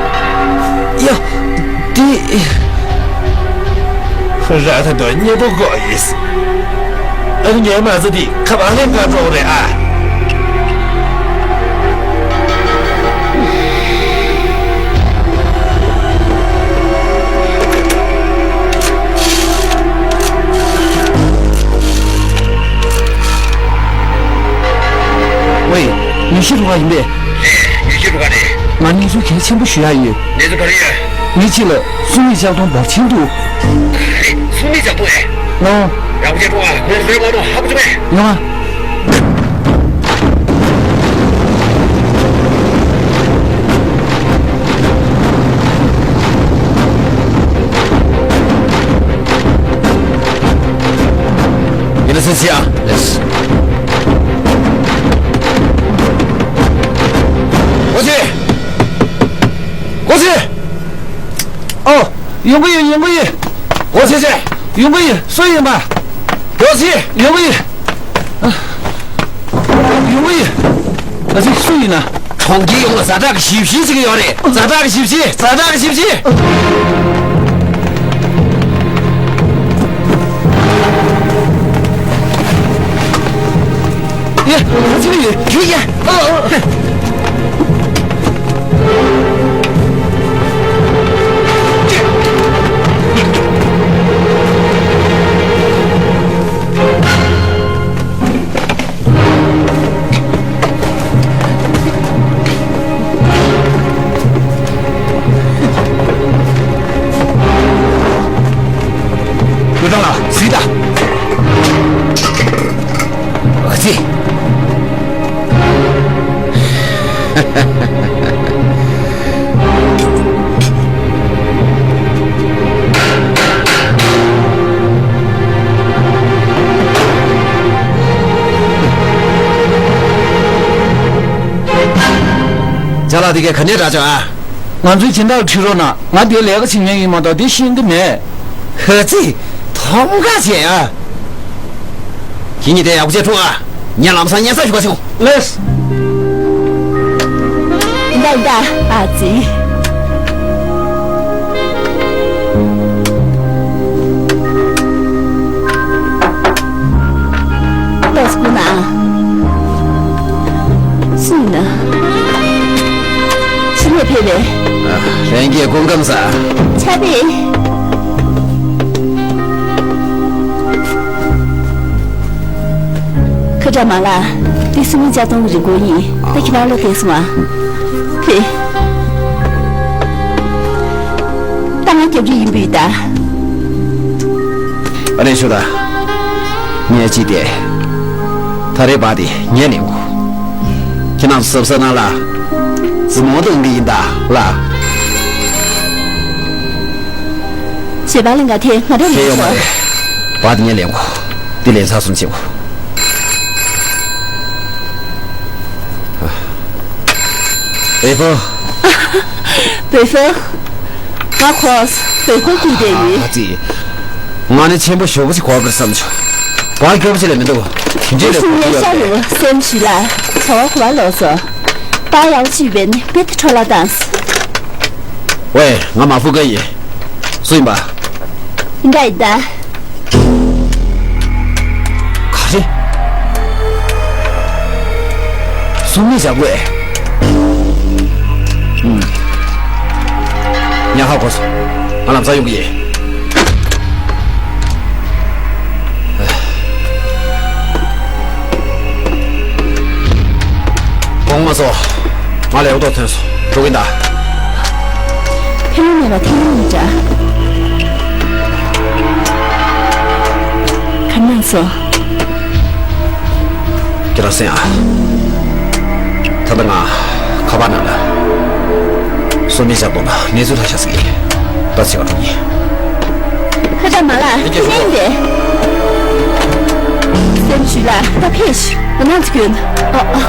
ཡ། འདི། ར་ད་དོ་སྙན་པོ་གོ་ཡིས། ཨ་ནི་ངའི་མ་རྩ་འདི་ཁ་པར་ལེན་ག་འགྲོ་གི་རེད་ཨ། ཝེ། ཉི་ཤུ་རུ་བ་ཡིན་པས། རེད། ཉི་ཤུ་རུ་བ་རེད། ང་གནས་ཚུལ་གལ་ཆེན་པོ་ཞུ་ཡ་ཡོད། གནས་ཚུལ་ག་རེ་ཡོད། ངའི་ཕྱི་ལ་སྲིད་མི་ལྕགས་ཐོང་འབོར་ཆེན་འདུག་རེད། སྲིད་མི་ལྕགས་ཐོང་ཨེ། ལོ། ཡག་པོ་བྱས་འགྲོ་ཨ། ཁོང་ཚོའི་ངོ་གདོང་ཧ་གོ་བྱུང་ཨེ། ཡོང་ཨ། ཡིན་ན་སེམས་སི་ཨ། ལེས། ཨོ་ཙི། ཨོ་ཙི། ཨོ། ཡོང་གི་ཡོད། ཡོང་གི་ཡོད། ཨོ་ཙི་ཙི། ཡོང་གི་ཡོད། སུ་ཡིན་པ། ཨོ་ཙི། ཡོང་གི་ཡོད། ཡོང་གི་ཡོད། ཨ་ཙི། སུ་ཡིན་ན། གྲོང་ཁྱེར་ཡོངས་ལ་ཛ་དྲག་གི་ཞིབ་བཤེར་བྱེད་ཀྱི་ཡོད་རེད། ཛ་དྲག་གི་ཞིབ་བཤེར། ཛ་དྲག་གི་ཞིབ་བཤེར། ཡ། ཨ་ཙི། ཡ། ཡ། ཨ། ཨ། ཀུན་བཟང་ལགས། གཟིགས་དང་། ཨ་ཙི། ཅ་ལག་དེ་གས་ག་ནས་རག་ཅག་ཨ། ང་ཚོའི་སྦྱིན་བདག་ལ་དྲི་རོགས་གནང་། ང་འདིར་ལས་ཀ་བྱེད་མཁན་ཡིན་མ་གཏོགས་འདི་ཤེས་ཀྱི་མེད། ཧ་ཙི། དོམ་ཁ་བྱས་ཨ། ཁྱེད་གཉིས་དེ་ཡག་པོ་བྱས་འཁྲུངས་ཨ། ངས་ལམ་སང་སྙན་སེང་ཞུ་ག་སོང་། ལེས། ཡིན་ད་ཡིན་ད། ཨ་ཙི། ལགས་སོ། སྐུ་ན། སུ་ཡིན་ན། ཕྱི་ནས་ཕེབས་པའི། ལྷན་རྒྱས་སྐུ་ཁམས་བཟང་། ཆ་པེ། ཁ་དྲག་མ་ལ། འདི་སྲིད་མི་ལྕགས་ཐོང་གི་རི་མགོ་ཡིན། ད་ཁྱེད་རང་ལོ་བསྡད་སོང་ཨ། ཕེབས། ད་ང་རྒྱབ་རི་ཡིན་པའི་ད། ཨ་རེ་ཞུ་ད། ངས་ཅི་སྟེ། ད་རེས་བ་དེ་ངས་ལེན་གོ། ཁྱེད་རང་ཚོ་གཟབ་གཟབ་གནང་ལ། རྫི་མོ་དང་གི་ཡིན་ད་ལ། བྱེད་པ་ལེན་ག་དེ་ང་འདྲ་དེ་ཡོད་མ་མེད་རེད། བ་དེ་ངས་ལེན་གོ། དེ་ལེན་ཚར་སོང་བྱེད་གོ། བེ་ཧྥོ། བེ་ཧྥོ། ང་ཁོས་བེ་ཧྥོ་བརྒྱུད་བསྡད་ཡོད། ཨ་ཙི། ང་ནི་ཆེན་པོ་ཞེ་པོ་ཅིག་གོ་དགོས་བསམ་བྱུང་། བ་སྐྱོ་པོ་ཅིག་ལས་མི་འདུག་དེ་འདྲས་ལས་ཁོ་ངས་ཤ་ཡོད་སེམས་ཞིག་ལ། བྱ་བ་གོ་བ་ལོག་སོང་། བ་ཡག་པོ་ཅིག་བས་ནི་དཔེ་དེ་འཕྲོ་བརླག་བཏང་སོང་། ཝེ། ང་མ་ཧྥུ་ཀ་ཡིན། སུ་ཡིན་པ། ཡིན་ད་ཡིན་ད། ག་རེ། སྲིད་མི་ལྕགས་ཐོང་། ཉག་ཧ་གོ་སོང་། ང་ལམ་སང་ཡོང་གི་ཡིན། གོང་མ་ཚོ། ང་ལས་འགུལ་ཐོན་སོང་། འགྲོ་གིན་གདའ། ཕན་མེད་པ་ཐེངས་མེད་འདྲ། ག་ནང་སོང་། ཁྱེད་རང་གསན་ཨ། ད་ལྟ་ང་ཁ་པར་ནང་ལ། སོ་མི་ཇག་པོ་ལ་གནས་ཚུལ་ལྷག་ཤག་ཟེར་གྱི། ད་ཅི་ག་འགྲོ་ཡིན། ཁ་ཏ་མ་ལ་ཁྱེད་ནས་འདི། སེམས་ཞུ་ལ་ད་ཕེབས་ཤིག་ང་ནང་ཚུ་སྐྱོན། ཨ་ཨ།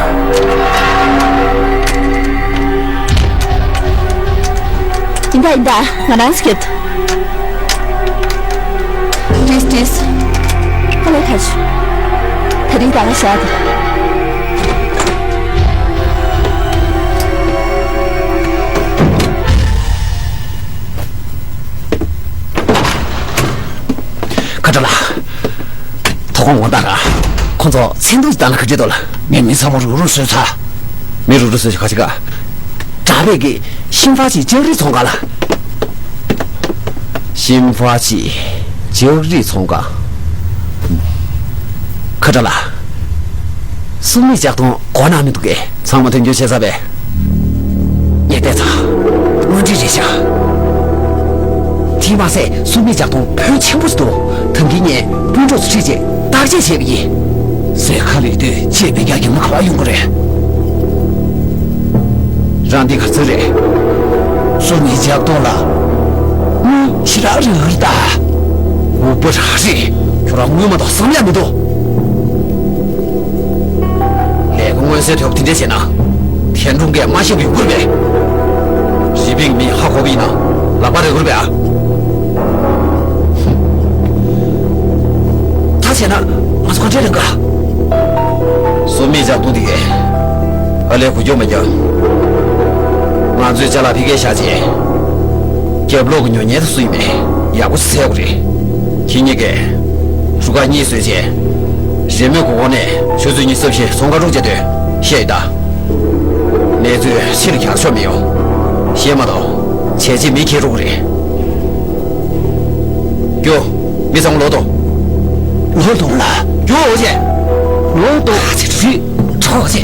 ཡིན་ད་ཡིན་ད་ང་ནང་ཚུ་སྐྱོད། ཏིས་ཏིས། ཧ་ལས་ཁ་ཆུ། ད་རིང་ད་ག་ཞག་དེ། ཁ་ཏ་ལགས། དོ་དགོང་ངོ་རྟགས་ར། ཁོང་ཚོ་མཚན་ཐོ་ཞིག་བཏང་ན་ག་འདྲ་འདུག་ལགས། ངས་མི་ཚང་མ་རུག་རུག་བཟོས་ཚར། མི་རུག་རུག་བཟོས་ཤིག་ག་ཅི་ག། དྲག་པས་ཀྱི་ཤིང་ཧྥ་ཅི་ལྕགས་རིགས་ཚོང་ཁང་ལ། ཤིང་ཧྥ་ཅི་ལྕགས་རིགས་ཚོང་ཁང་། ཁ་ཏ་ལགས། སུ་མི་ཇག་དོང་གོ་ན་མི་འདུག་གས། ཚང་མ་དོན་འཁྱོལ་བྱས་ཚར་བས། ངས་བལྟས་ཚར། དངོས་འབྲེལ་རེད་ཤག་དེ་མ་ཟད་སུ་མི་ཇག་དོང་ཕོན་ཆེན་པོ་ཞིག་འདུག་ཐང་གི་ངས་སྤུན་གྲོགས་ཚོ་ཁྲིད་རྗེས་བརྟག་དཔྱད་བྱས་པ་ཡིན། ཟས་ཁ་ལས་ལྟོས་ཆེས་མི་རྒྱག་གི་མི་ག་པར་ཡོང་གི་རེད། རང་འདི་ག་ཚོད་རེད། སུ་མི་ཇག་དོང་ལ། དངུལ་ཞེ་དྲག་རེད་ད། འུ་པ་ར་རེད། ཁྱོད་རང་དངུལ་མ་གཏོགས་བསམ་ཡག་མི་འདུག་ལས་ཀ་མངོན་གསལ་དོད་པོ་དེ་འདྲས་བྱས་ན། ཐན་ཀྲུང་གིས་མ་ཤེས་པ་ཡོང་གི་རེད་པས། རི་པིན་མི་ཧ་གོ་བ་ཡིན་ན་ལག་པ་རེག་གི་རེད་པས་ཨ། ད་བྱས་ན་ང་ཚོ་ག་འདྲས་ལེན་ག་སུ་མི་ཇག་དོང་དེ་གས། ཨ་ལས་གོ་སྐྱོན་མ་རྒྱག་ང་ཚོས་ཅ་ལག་ཕ་གིར་བཞག་རྗེས། རྒྱབ་ལོགས་ཀྱི་ཉོ་མཁན་དེ་སུ་ཡིན་མིན་ཡག་པོ་ཞིག་གཟིགས་དགོས་རེད། ཁྱེད་གཉིས་ཀས་རུ་ཁག་གཉིས་བཟོས་རྗེས། རེས་མོས་སྒོ་ཁོངས་ནས་ཆུ་ཚོད་གཉིས་སུ་ཞིག་ཚོང་ཁང་དཀྲུག་བྱེད་དུས་བཤད་ཡོད་ད། གནས་ཚུལ་ཕྱིར་གྱར་ཆོག་མི་ཡོང་། ཤེས་མ་གཏོགས་བྱས་རྗེས་མི་འཁྱེར་འགྲོ་གི་རེད། རྒྱུགས། མི་ཚང་མ་ལོག་འདུག་ལོག་འདུག་ལ། རྒྱུགས་འོ་ཅེ། ལོག་འདུག་ཨ་ཙི་ཙི། གྲོགས་ཅེ།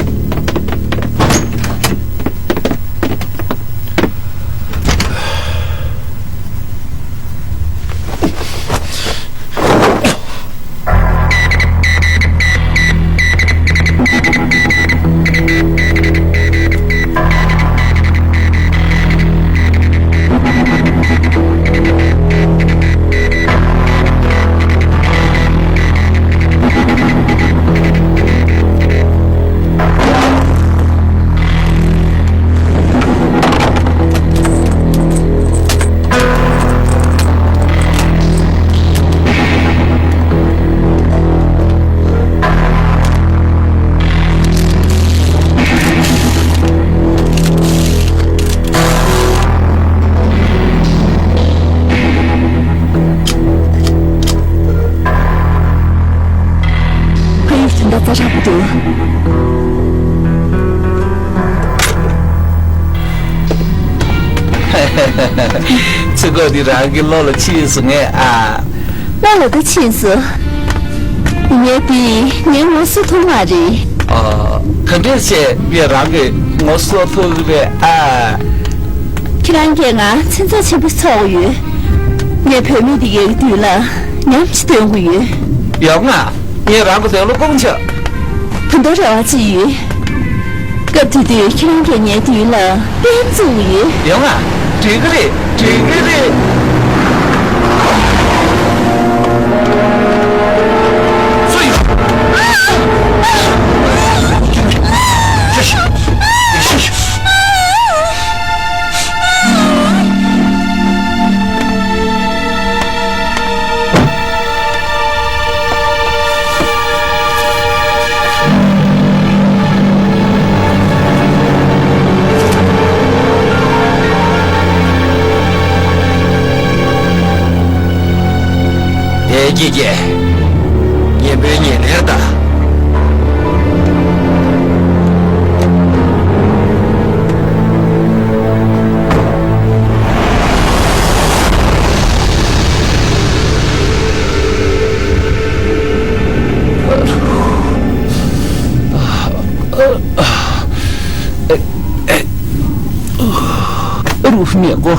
ཕ་ཡུལ་དོན་དག་རྩ་དྲག་པོ་འདུག་ཚིག་གོ་འདི་རང་གི་བློ་ལ་ཕྱིན་སོང་ངས་ཨ། བློ་ལ་ད་ཕྱིན་སོང་། ངས་འདི་ངའི་ངོ་སོ་ཐོག་མ་རེད། ཨ། ག་འདྲས་བྱས་ངས་རང་གི་ངོ་སོ་ཐོག་གི་རེད་ཨ། ཁྱེད་རང་གིས་ང་མཚན་རྩ་ཆེན་པོ་ཚོར་གྱི་ཡོད། ངས་བུད་མེད་འདི་གའི་མདུན་ལ་ཉམས་ཞིག་སྟོན་གྱི་ཡོད། ཡོང་ང་། ངས་རང་གི་འདོད་བློ་སྐོང་བྱ། ད་དུང་རེ་བ་ཅིག་ཡོད། སྐབས་དེ་དུས་ཁྱེད་རང་གིས་ངའི་མདུན་ལ་པེན་བཙུགས་ཡོད། ཡོང་ང་། འགྲིག་གི་རེད། འགྲིག་གི་རེད། སུ་ཡིན། ཡེ་ཀྱེ་ཀྱེ། ཉན་པོའི་ཉན་ལེར་ད། མེད་གོ།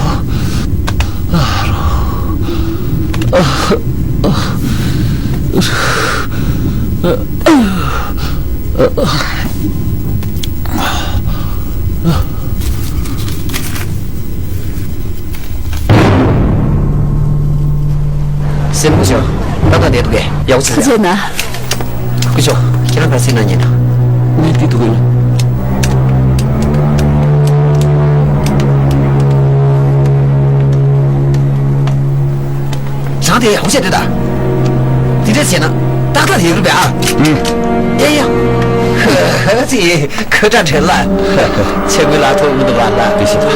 སེམས་མ་ཞོག་ཏག་ཏག་བསྡད་འདུག་གས། ཡག་པོ་བྱས། ཁ་ཚེ་ན། སྐུ་ཞབས། ཁྱེད་རང་ག་རེ་ཟེར་གནང་ཉན། ངས་འདི་འདུག་གས། རང་དེ་ཡག་པོ་བྱས་བསྡད་ད། འདི་འདྲ་བྱས་ན་ཏག་ཏག་ཡོད་རེད་པས་ཨ། ཨུམ། ཡ་ཡ། ཧ་ཧ་ཙི། ཁོ་ཁྲ་ཁྲེ་ལ། ཆེ་མོ་ལ་ཐོག་མི་འདུག་པ་ལ། དེ་བཞིན་པ།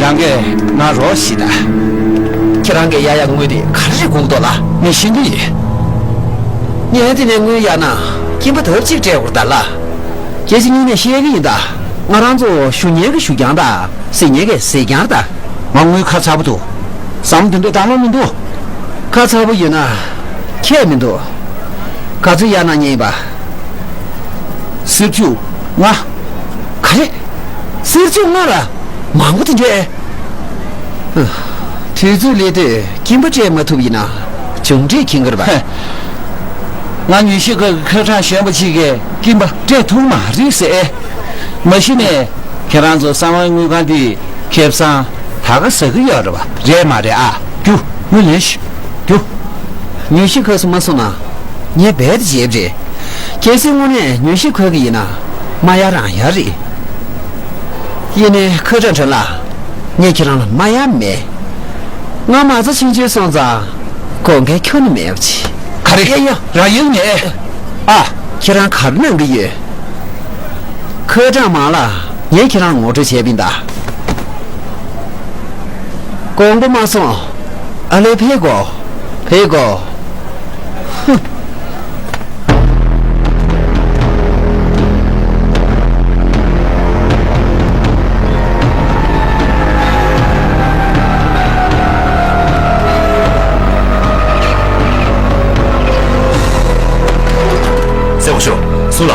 རང་གིས་ང་རོགས་ཤིག་དང་། ཁྱེད་རང་གིས་གཡར་ཡག་དངུལ་དེ་ག་རེ་དགོས་འདུག་ལ། ངས་ཤེས་ཀྱི་ཡིན། ངས་དེ་ནས་དངུལ་གཡར་ན་སྐྱིན་པ་ལྡབ་གཅིག་སྤྲད་དགོས་ད་ལ། སྐྱེ་ཆེ་གཉིས་ནས་བཤད་ཀྱི་ཡིན་ད། ང་རང་ཚོ་ཞུ་མཁན་གྱི་ཞུ་རྐྱང་དང་ཟེར་མཁན་གྱི་ཟེར་རྐྱང་ད། ང་དངུལ་ཁ་ཚ་པོ་འདུག་བསམ་བློ་འདི་འདྲ་བཏང་ལོང་མི་འདུག་ཁ་ཚ་པོ་ཡོད་ན་ཁྱད་མི་འདུག་ག་ཚོད་གཡར་གནང་མཁན་ཡིན་པ། སེར་ཆུ་ལྔ། ག་རེ། སེར་ཆུ་ལྔ་ལ་མང་པོ་དེ་འདྲས། དུས་ཚོད་སླེབས་དུས་སྐྱིན་པ་སྤྲད་མ་ཐུབ་ཡིན་ན་གྱོང་ཁྲལ་འཁྱེར་གྱི་རེད་པ། ཧེ། ང་ཉུལ་ཞིབ་ཁང་གི་ཁ་གྲངས་གཞོན་པ་ཅིག་གིས་སྐྱིན་པ་སྤྲད་ཐུབ་མ་རེད་ཟེར། མ་གཞི་ནས་ཁྱེད་རང་ཚོ་གསང་བའི་དངུལ་ཁང་འདི་ཁེ་བཟང་ད་ག་ཟ་གི་ཡོད་རེད་པ། རེད་མ་རེད་ཨ། རྒྱུགས། དངུལ་ལེན་ཞུ། རྒྱུགས། ཉུལ་ཞིབ་ཁང་སུ་མ་སོང་ན་ངས་རྦད་དེ་བརྗེད་པ་རེད། གལ་སྲིད་དངོས་གནས་ཉུལ་ཞིབ་ཁང་གི་ཡིན་ན་མ་གཡར་རང་གཡར་རེད། ཡིན་ནའི་ཁ་གྲངས་ཁྲོད་ལ་ངས་ཁྱེད་རང་ལ་མ་གཡར་མེད། ང་མ་རྩ་ཆེན་ཆེན་སོང་ཙང་དགོངས་འགལ་ཁྱོན་ནས་མེད་པ་ཅིག་ག་རེ། ཡ་ཡ། རང་ཡིན་ནས། ཨ། ཁྱེད་རང་ག་རེ་གནང་གི་ཡོད། ཁ་གྲངས་མང་ལ་ངས་ཁྱེད་རང་ངོ་སྤྲོད་བྱས་པ་ཡིན་ད། དགོངས་པ་མ་ཚོམས། ཨ་ལེ་ཕེབས་དགོས། ཕེབས་དགོས། ཧུ། སེ་བ་ཤོ། སུ་ལ།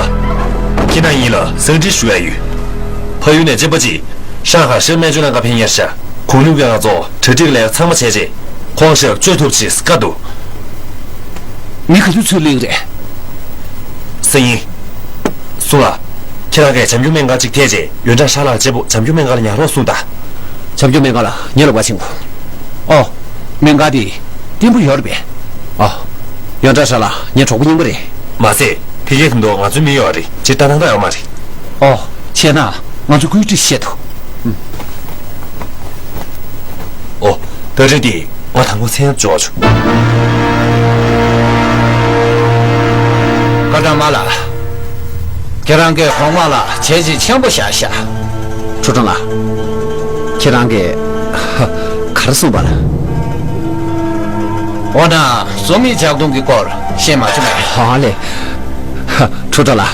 ཁྱེད་རང་ཡིན་ལ་གསང་འཕྲིན་ཞུ་ཡ་ཡོད། ཕ་ཡུལ་ནས་གཅེན་པོ་གཅིག་ཧྲང་ཧའེ་ཧྲེ་སྨན་བཅོས་ལ་འགའ་ཕན་ཡར་ཤ། གོང་ལུགས་ཀྱི་ང་ཚོ་གྲ་སྒྲིག་ལས་ཚང་མ་བྱས་རྗེས་ཁོང་ཞབས་བཅོས་ཐུབ་ཆེད་བཀའ་འདུག་མི་ག་དུས་ཚུར་སླེབས་རེད། སང་ཉིན། སུ་ལ། ཁྱེད་རང་གིས་བྱམས་སྐྱོང་སྨན་ཁང་གཅིག་ཐད་རྗེས་ཡོན་ཀྲང་ཧྲ་ལགས་གཅེན་པོ་བྱམས་སྐྱོང་སྨན་ཁང་ལ་ཉར་རོགས་གསུངས་དང་། བྱམས་སྐྱོང་སྨན་ཁང་ལ་ངེད་ལ་བ་ཆེན་པོ། ཨོ། སྨན་ཁང་དེ་བརྟན་པོ་ཡོད་རེད་པས། ཨོ། ཡོན་ཀྲང་ཧྲ་ལགས་ངའི་གྲོགས་པོ་རྙིང་པ་རེད། མ་ཟད་ཕ་གིའི་ཁྱིམ་དུ་ང་ཚོའི་མི་ཡོད་རེད། ཇི་ལྟར་སྣང་དག་ཡོད་མ་རེད། ཨོ། བྱས་ན་ང་ཚོ་བཀོད་སྒྲིག་བྱེད་དོ། ཨོ། ད་རེས་འདི་ང་དང་པོ་མཚན་འཇོག་ཆོག་ཁ་གྲངས་མ་ལ། ཁྱེད་རང་གིས་གོང་མ་ལ་བྱས་རྗེས་ཆེན་པོ་བཞག་ཤག་ཁྲུ་ཀྲང་ལགས། ཁྱེད་རང་གིས་ག་རེ་གསུངས་པ་ལ། འོ་ན་སྲུང་མའི་ལྗགས་རྡུང་གི་སྐོར་ཤེས་མ་བྱུང་ངས། ཧ་ལས། ཧ། ཁྲུ་ཀྲང་ལགས།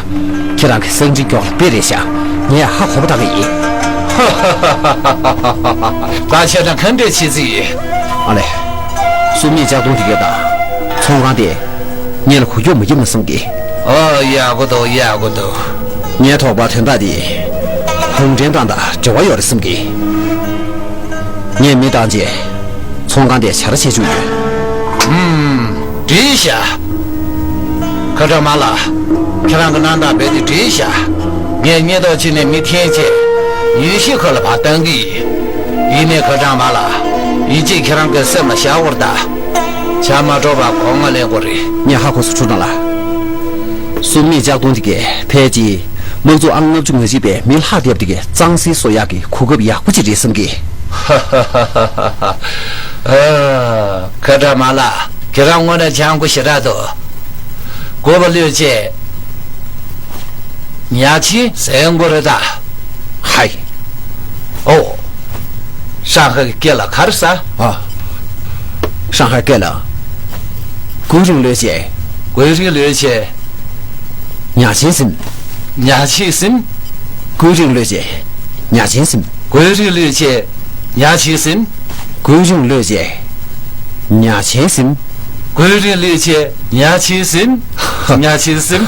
ཁྱེད་རང་གི་གསང་འཕྲིན་མགྱོགས་ལ་དཔེ་རེད་ཤག་ངས་ཧ་གོ་བ་ལྟ་གི་ཡིན། ད་ཁྱེད་རང་ག་འདྲས་བྱེད་རྩིས་ཡིན། ཨ་ལས། སྲུང་མའི་ལྗགས་རྡུང་དེ་གས་དང་ཚོང་ཁང་དེ་ངེད་ལ་གོ་སྐྱོན་མ་བརྒྱབ་ན་བསམ་གི། ཨོ་ཡག་པོ་འདུག་ཡག་པོ་འདུག་ངའི་དོགས་པ་དོན་དག་དེ་ཧུང་ཀྲེན་ཀྲང་དང་འབྲེལ་བ་ཡོད་རེད་བསམ་གི། ངས་མི་བཏང་རྗེས་ཚོང་ཁང་དེ་བྱ་ར་བྱེད་བཅུག་ཡོད། ཧུམ། འགྲིག་ཤག་ཁ་གྲངས་མ་ལ། ཁྱེད་རང་གི་རྣམ་ཐར་རྦད་དེ་འགྲིག་ཤག་ངས་ཉེན་རྟོག་ཅིག་ནས་མི་འཐེན་ཆེད་ཉུལ་ཞིབ་ཁང་ལ་ཕར་བཏང་གི་ཡིན། ཡིན་ནའི་ཁ་གྲངས་མ་ལ། ཡིད་ཆེས་ཁྱེད་རང་གི་སེམས་ལ་བཞག་དགོས་རེད་ད། བྱ་མ་འགྲོ་བ་གོང་མ་ལེན་དགོས་རེད། ངས་ཧ་གོ་སོང་ཁྲུ་ཀྲང་ལགས། སྲུང་མའི་ལྗགས་རྡུང་དེ་གས་ཕལ་ཆེར་དམག་འཛུགས་ཨང་ལྔ་བཅུ་ང་གཅིག་པའི་མི་ལྷག་བསྡད་པ་དེ་གས་གཙང་སེལ་བཟོ་ཡག་གི་གོ་སྐབས་ཡག་པོ་ཅིག་རེད་བསམ་གི། ཧ་ཧ་ཧ་ཧ་ཧ། ཨ། ཁ་གྲངས་མ་ལ། ཁྱེད་རང་དངོས་གནས་སྤྱང་པོ་ཞེ་དྲག་འདུག་དགོས་པ་ལོས་བྱེད། ཉ་ཆི་ཟེར་དགོས་རེད་ད། ཧའི། ཨོ། ཧྲང་ཧའེ་སྐད་ལ་ག་རེ་ཟེར། ཨ། ཧྲང་ཧའེ་སྐད་ལ། སྒུག་རིང་ལོས་བྱེད། སྒུག་རིང་ལོས་བྱེད། ཉ་ཆེན་ཟིན། ཉ་ཆེན་ཟིན། སྒུག་རིང་ལོས་བྱེད། ཉ་ཆེན་ཟིན། སྒུག་རིང་ལོས་བྱེད། ཉ་ཆེན་ཟིན། སྒུག་རིང་ལོས་བྱེད། ཉ་ཆེན་ཟིན། ཀུན་རིག་ལས་བྱེད་ཉ་ཆེ་སིན། ཉ་ཆེ་སིན།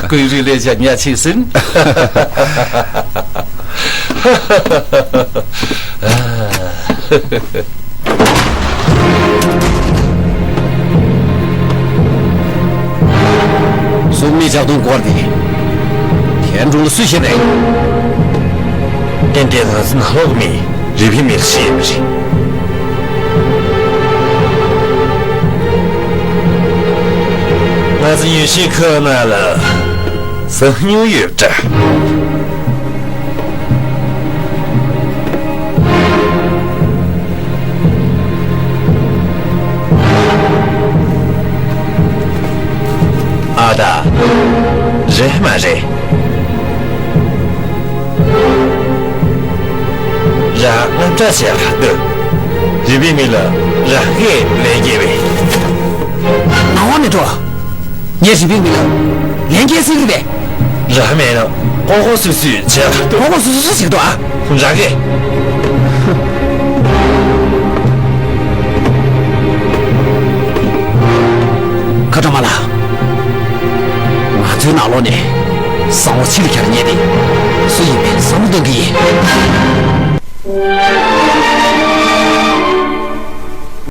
ཀུན་རིག་ལས་བྱེད་ཉ་ཆེ་སིན། སྲོག་མེད་ཇག་དོན་སྐོར་དེ་ཁྱེད་འགྲོ་ལ་སུས་བཤད་པས། ཏན་ཏན་ང་ཚོ་ནང་ལོགས་མི་རི་བི་མིར་ཤེས་མི་རེད། ང་ཚོ་ཡུལ་ཤུལ་ཁུལ་ནང་ལ་ས་སྨྱུག་ཡོད་འདྲ། ཨ་ད། རེད་མ་རེད། རང་རྔམ་སྐྲག་བྱས་ག་འདོད། རི་བོའི་མི་ལ་རང་གིས་ལན་རྒྱག་པས། མ་འོངས་ནས་འགྲོ། ངས་རི་བོའི་མི་ལ་ལན་རྒྱག་ཟེར་གི་རེད་པས། རང་མེད་ན་ལྐོག་ལྐོག་སུད་སུད་བྱས་ག་འདོད། ལྐོག་ལྐོག་སུད་སུད་བྱེད་ཀྱི་འདུག་ཨ། རང་གིས། མཁའ་འགྲོ་མ་ལགས། ང་ཚོའི་ནང་ལོགས་ནས་གསང་བ་ཕྱི་ལ་གྱར་མཁན་དེ་སུ་ཡིན་པའི་བསམ་བློ་གཏོང་གི་ཡིན།